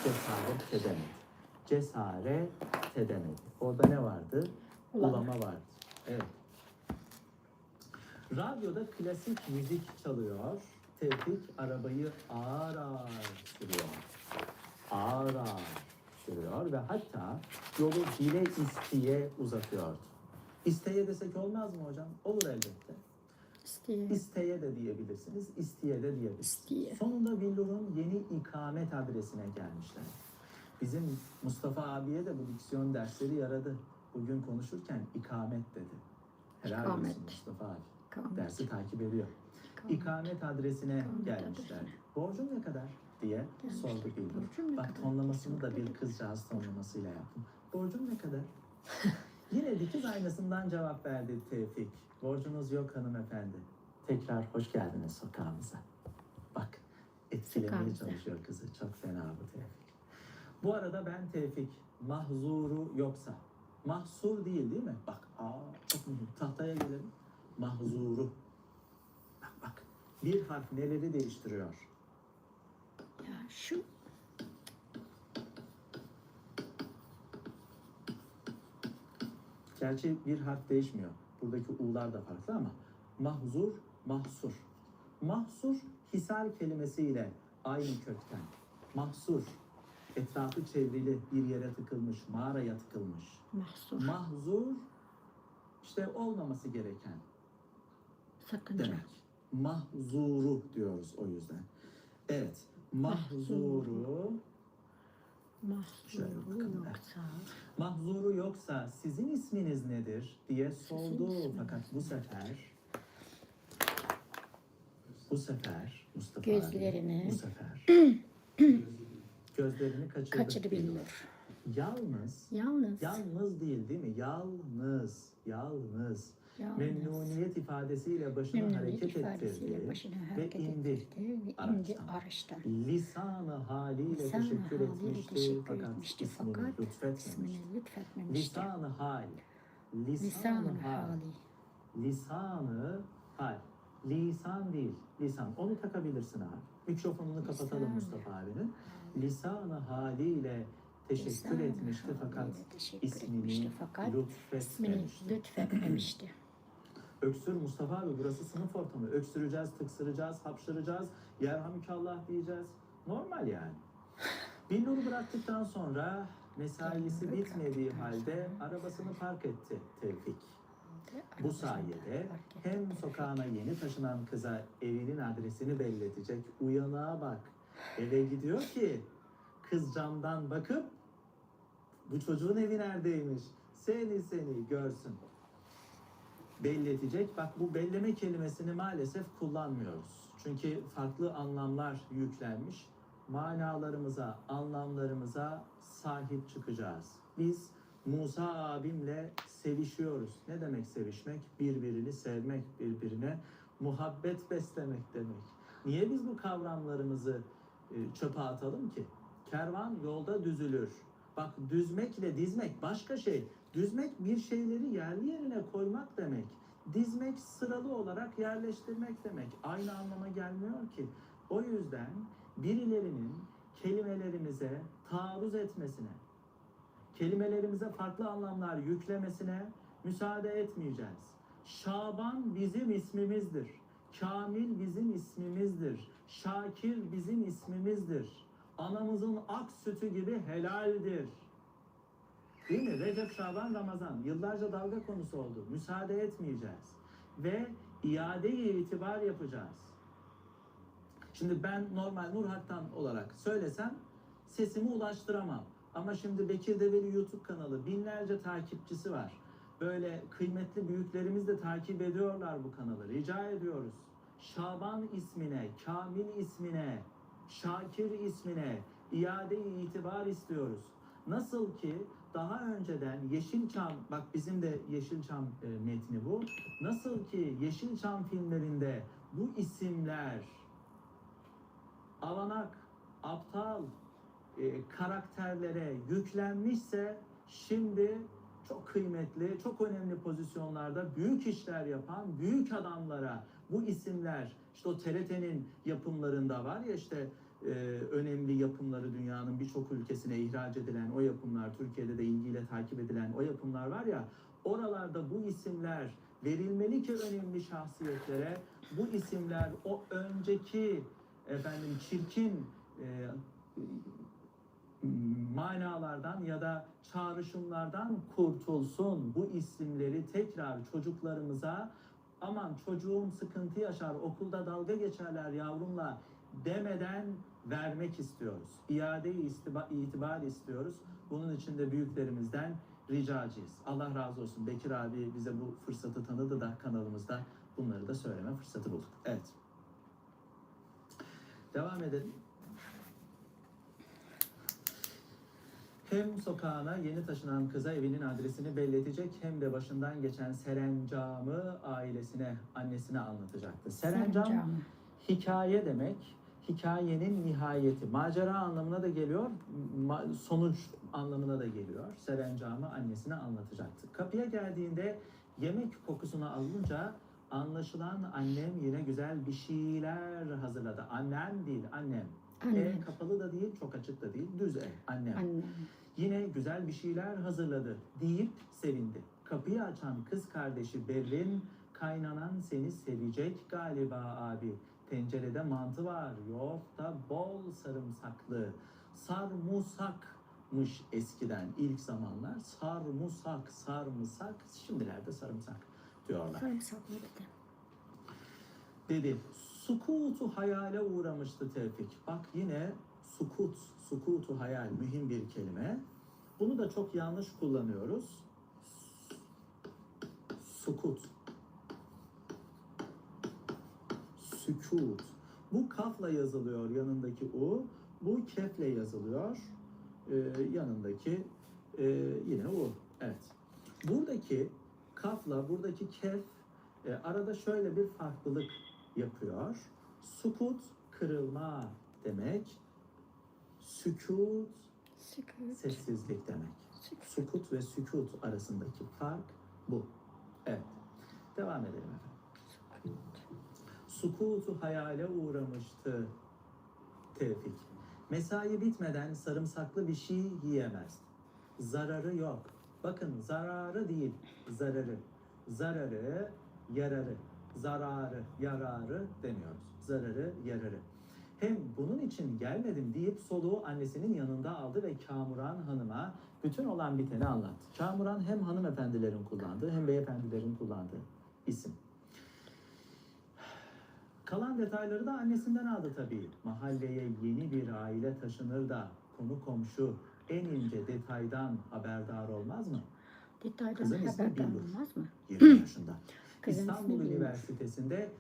cesaret edemedi. Cesaret edemedi. Orada ne vardı? Ulama. Ulama vardı. Evet. Radyoda klasik müzik çalıyor. Tevfik arabayı ağır ağır sürüyor. Ağır ağır sürüyor ve hatta yolu bile isteye uzatıyordu. İsteye desek olmaz mı hocam? Olur elbette. İsteye. İsteye de diyebilirsiniz, isteye de diyebilirsiniz. İsteye. Sonunda Billur'un yeni ikamet adresine gelmişler. Bizim Mustafa abiye de bu diksiyon dersleri yaradı. Bugün konuşurken ikamet dedi. Helal olsun Mustafa abi. İkamet. Dersi takip ediyor. İkamet. İkamet adresine gelmişler. Borcum ne kadar diye sordu Billur. Bak, tonlamasını da bir kızcağız tonlamasıyla yaptım. Borcum ne kadar? Yine dikiz aynasından cevap verdi Tevfik. Borcunuz yok hanımefendi. Tekrar hoş geldiniz sokağımıza. Bak, etkilemeye çalışıyor kızı. Çok fena bu Tevfik. Bu arada ben Tevfik, mahzuru yoksa. Mahsur değil, değil mi? Bak, aa, çok mühim. Tahtaya gelelim. Mahzuru. Bak, bak. Bir harf neleri değiştiriyor? Ya şu. Gerçi bir harf değişmiyor. Buradaki u'lar da farklı ama mahzur, mahsur. Mahsur, hisar kelimesiyle aynı kökten. Mahsur, etrafı çevrili, bir yere tıkılmış, mağaraya tıkılmış. Mahsur. Mahzur, işte olmaması gereken. Sakınca. Demek. Mahzuru diyoruz o yüzden. Evet. Mahzuru. Mahzuru. Şöyle bakalım. Yoksa. Mahzuru yoksa sizin isminiz nedir diye sordu. Sizin isminiz nedir? Fakat bu sefer, bu sefer Mustafa abi, gözlerini, bu sefer gözlerini kaçırdı, kaçırdı Billur. Yalnız, yalnız, yalnız değil, değil mi? Yalnız, yalnız. Yalnız. Memnuniyet ifadesiyle başını hareket ettirdi ve indi araçtan. Lisanı haliyle teşekkür etmişti fakat ismini lütfetmemişti. Lisanı hal. Lisanı hal. Lisanı hal. Lisan değil, lisan. Onu takabilirsin abi. Mikrofonunu kapatalım Mustafa abinin. Lisanı haliyle teşekkür etmişti fakat ismini lütfetmemişti. Öksür Mustafa abi, burası sınıf ortamı. Öksüreceğiz, tıksıracağız, hapşıracağız, yerhamükallah diyeceğiz. Normal yani. Billur'u bıraktıktan sonra mesaisi bitmediği halde arabasını park etti Tevfik. Bu sayede hem sokağına yeni taşınan kıza evinin adresini belletecek uyanığa bak. Eve gidiyor ki kız camdan bakıp bu çocuğun evi neredeymiş? Seni seni görsün. Belletecek. Bak, bu belleme kelimesini maalesef kullanmıyoruz. Çünkü farklı anlamlar yüklenmiş. Manalarımıza, anlamlarımıza sahip çıkacağız. Biz Musa abimle sevişiyoruz. Ne demek sevişmek? Birbirini sevmek, birbirine muhabbet beslemek demek. Niye biz bu kavramlarımızı e, çöpe atalım ki? Kervan yolda düzülür. Bak, düzmekle dizmek başka şey. Düzmek bir şeyleri yerli yerine koymak demek. Dizmek sıralı olarak yerleştirmek demek. Aynı anlama gelmiyor ki. O yüzden birilerinin kelimelerimize taarruz etmesine, kelimelerimize farklı anlamlar yüklemesine müsaade etmeyeceğiz. Şaban bizim ismimizdir. Kamil bizim ismimizdir. Şakir bizim ismimizdir. Anamızın ak sütü gibi helaldir. Değil mi? Recep, Şaban, Ramazan yıllarca dalga konusu oldu. Müsaade etmeyeceğiz. Ve iade-i itibar yapacağız. Şimdi ben normal Nurhak'tan olarak söylesem sesimi ulaştıramam. Ama şimdi Bekir Develi YouTube kanalı, binlerce takipçisi var. Böyle kıymetli büyüklerimiz de takip ediyorlar bu kanalı. Rica ediyoruz. Şaban ismine, Kamil ismine, Şakir ismine iade-i itibar istiyoruz. Nasıl ki daha önceden Yeşilçam, bak bizim de Yeşilçam e, metni bu. Nasıl ki Yeşilçam filmlerinde bu isimler avanak, aptal e, karakterlere yüklenmişse şimdi çok kıymetli, çok önemli pozisyonlarda büyük işler yapan büyük adamlara bu isimler, işte o T R T'nin yapımlarında var ya işte e, önemli yapımları dünyanın birçok ülkesine ihraç edilen o yapımlar, Türkiye'de de ilgiyle takip edilen o yapımlar var ya, oralarda bu isimler verilmeli ki önemli şahsiyetlere bu isimler o önceki efendim çirkin e, manalardan ya da çağrışımlardan kurtulsun. Bu isimleri tekrar çocuklarımıza aman çocuğum sıkıntı yaşar, okulda dalga geçerler yavrumla demeden vermek istiyoruz. İade-i istiba- itibar istiyoruz. Bunun için de büyüklerimizden ricacıyız. Allah razı olsun. Bekir abi bize bu fırsatı tanıdı da kanalımızda bunları da söyleme fırsatı bulduk. Evet. Devam edelim. Hem sokağına yeni taşınan kıza evinin adresini belletecek hem de başından geçen serencamı ailesine, annesine anlatacaktı. Serencam Serencamı. hikaye demek, hikayenin nihayeti. Macera anlamına da geliyor, ma- sonuç anlamına da geliyor. Serencamı annesine anlatacaktı. Kapıya geldiğinde yemek kokusunu alınca anlaşılan annem yine güzel bir şeyler hazırladı. Annem değil, annem. E Annem. Kapalı da değil, çok açık da değil, düz E, annem. Annem. Yine güzel bir şeyler hazırladı deyip sevindi. Kapıyı açan kız kardeşi Berrin, kaynanan seni sevecek galiba abi. Tencerede mantı var, yoğurtta bol sarımsaklı. Sarımsakmış eskiden ilk zamanlar. Sarımsak, sarımsak, şimdilerde sarımsak diyorlar. Sarımsaklı dedi. Dedi. Sukutu hayale uğramıştı Tevfik. Bak yine sukut, sukutu hayal mühim bir kelime. Bunu da çok yanlış kullanıyoruz. Sukut. Sükut. Bu kafla yazılıyor yanındaki u. Bu kefle yazılıyor. Ee, yanındaki e, yine u. Evet. Buradaki kafla buradaki kef e, arada şöyle bir farklılık yapıyor. Sukut kırılma demek. Sükut Sükut. sessizlik demek. Sükut. Sukut ve sükut arasındaki fark bu. Evet. Devam edelim efendim. Sukutu hayale uğramıştı Tevfik. Mesai bitmeden sarımsaklı bir şey yiyemez. Zararı yok. Bakın zararı değil, zararı. Zararı, yararı. Zararı, yararı demiyoruz. Zararı, yararı. Hem bunun için gelmedim deyip soluğu annesinin yanında aldı ve Kamuran Hanım'a bütün olan biteni anlattı. Kamuran hem hanımefendilerin kullandığı hem beyefendilerin kullandığı isim. Kalan detayları da annesinden aldı tabii. Mahalleye yeni bir aile taşınır da konu komşu en ince detaydan haberdar olmaz mı? Detaydan Kızın ismi haberdar Billur. olmaz mı? yirmi yaşında. Kızın İstanbul ismi Billur. Üniversitesi'nde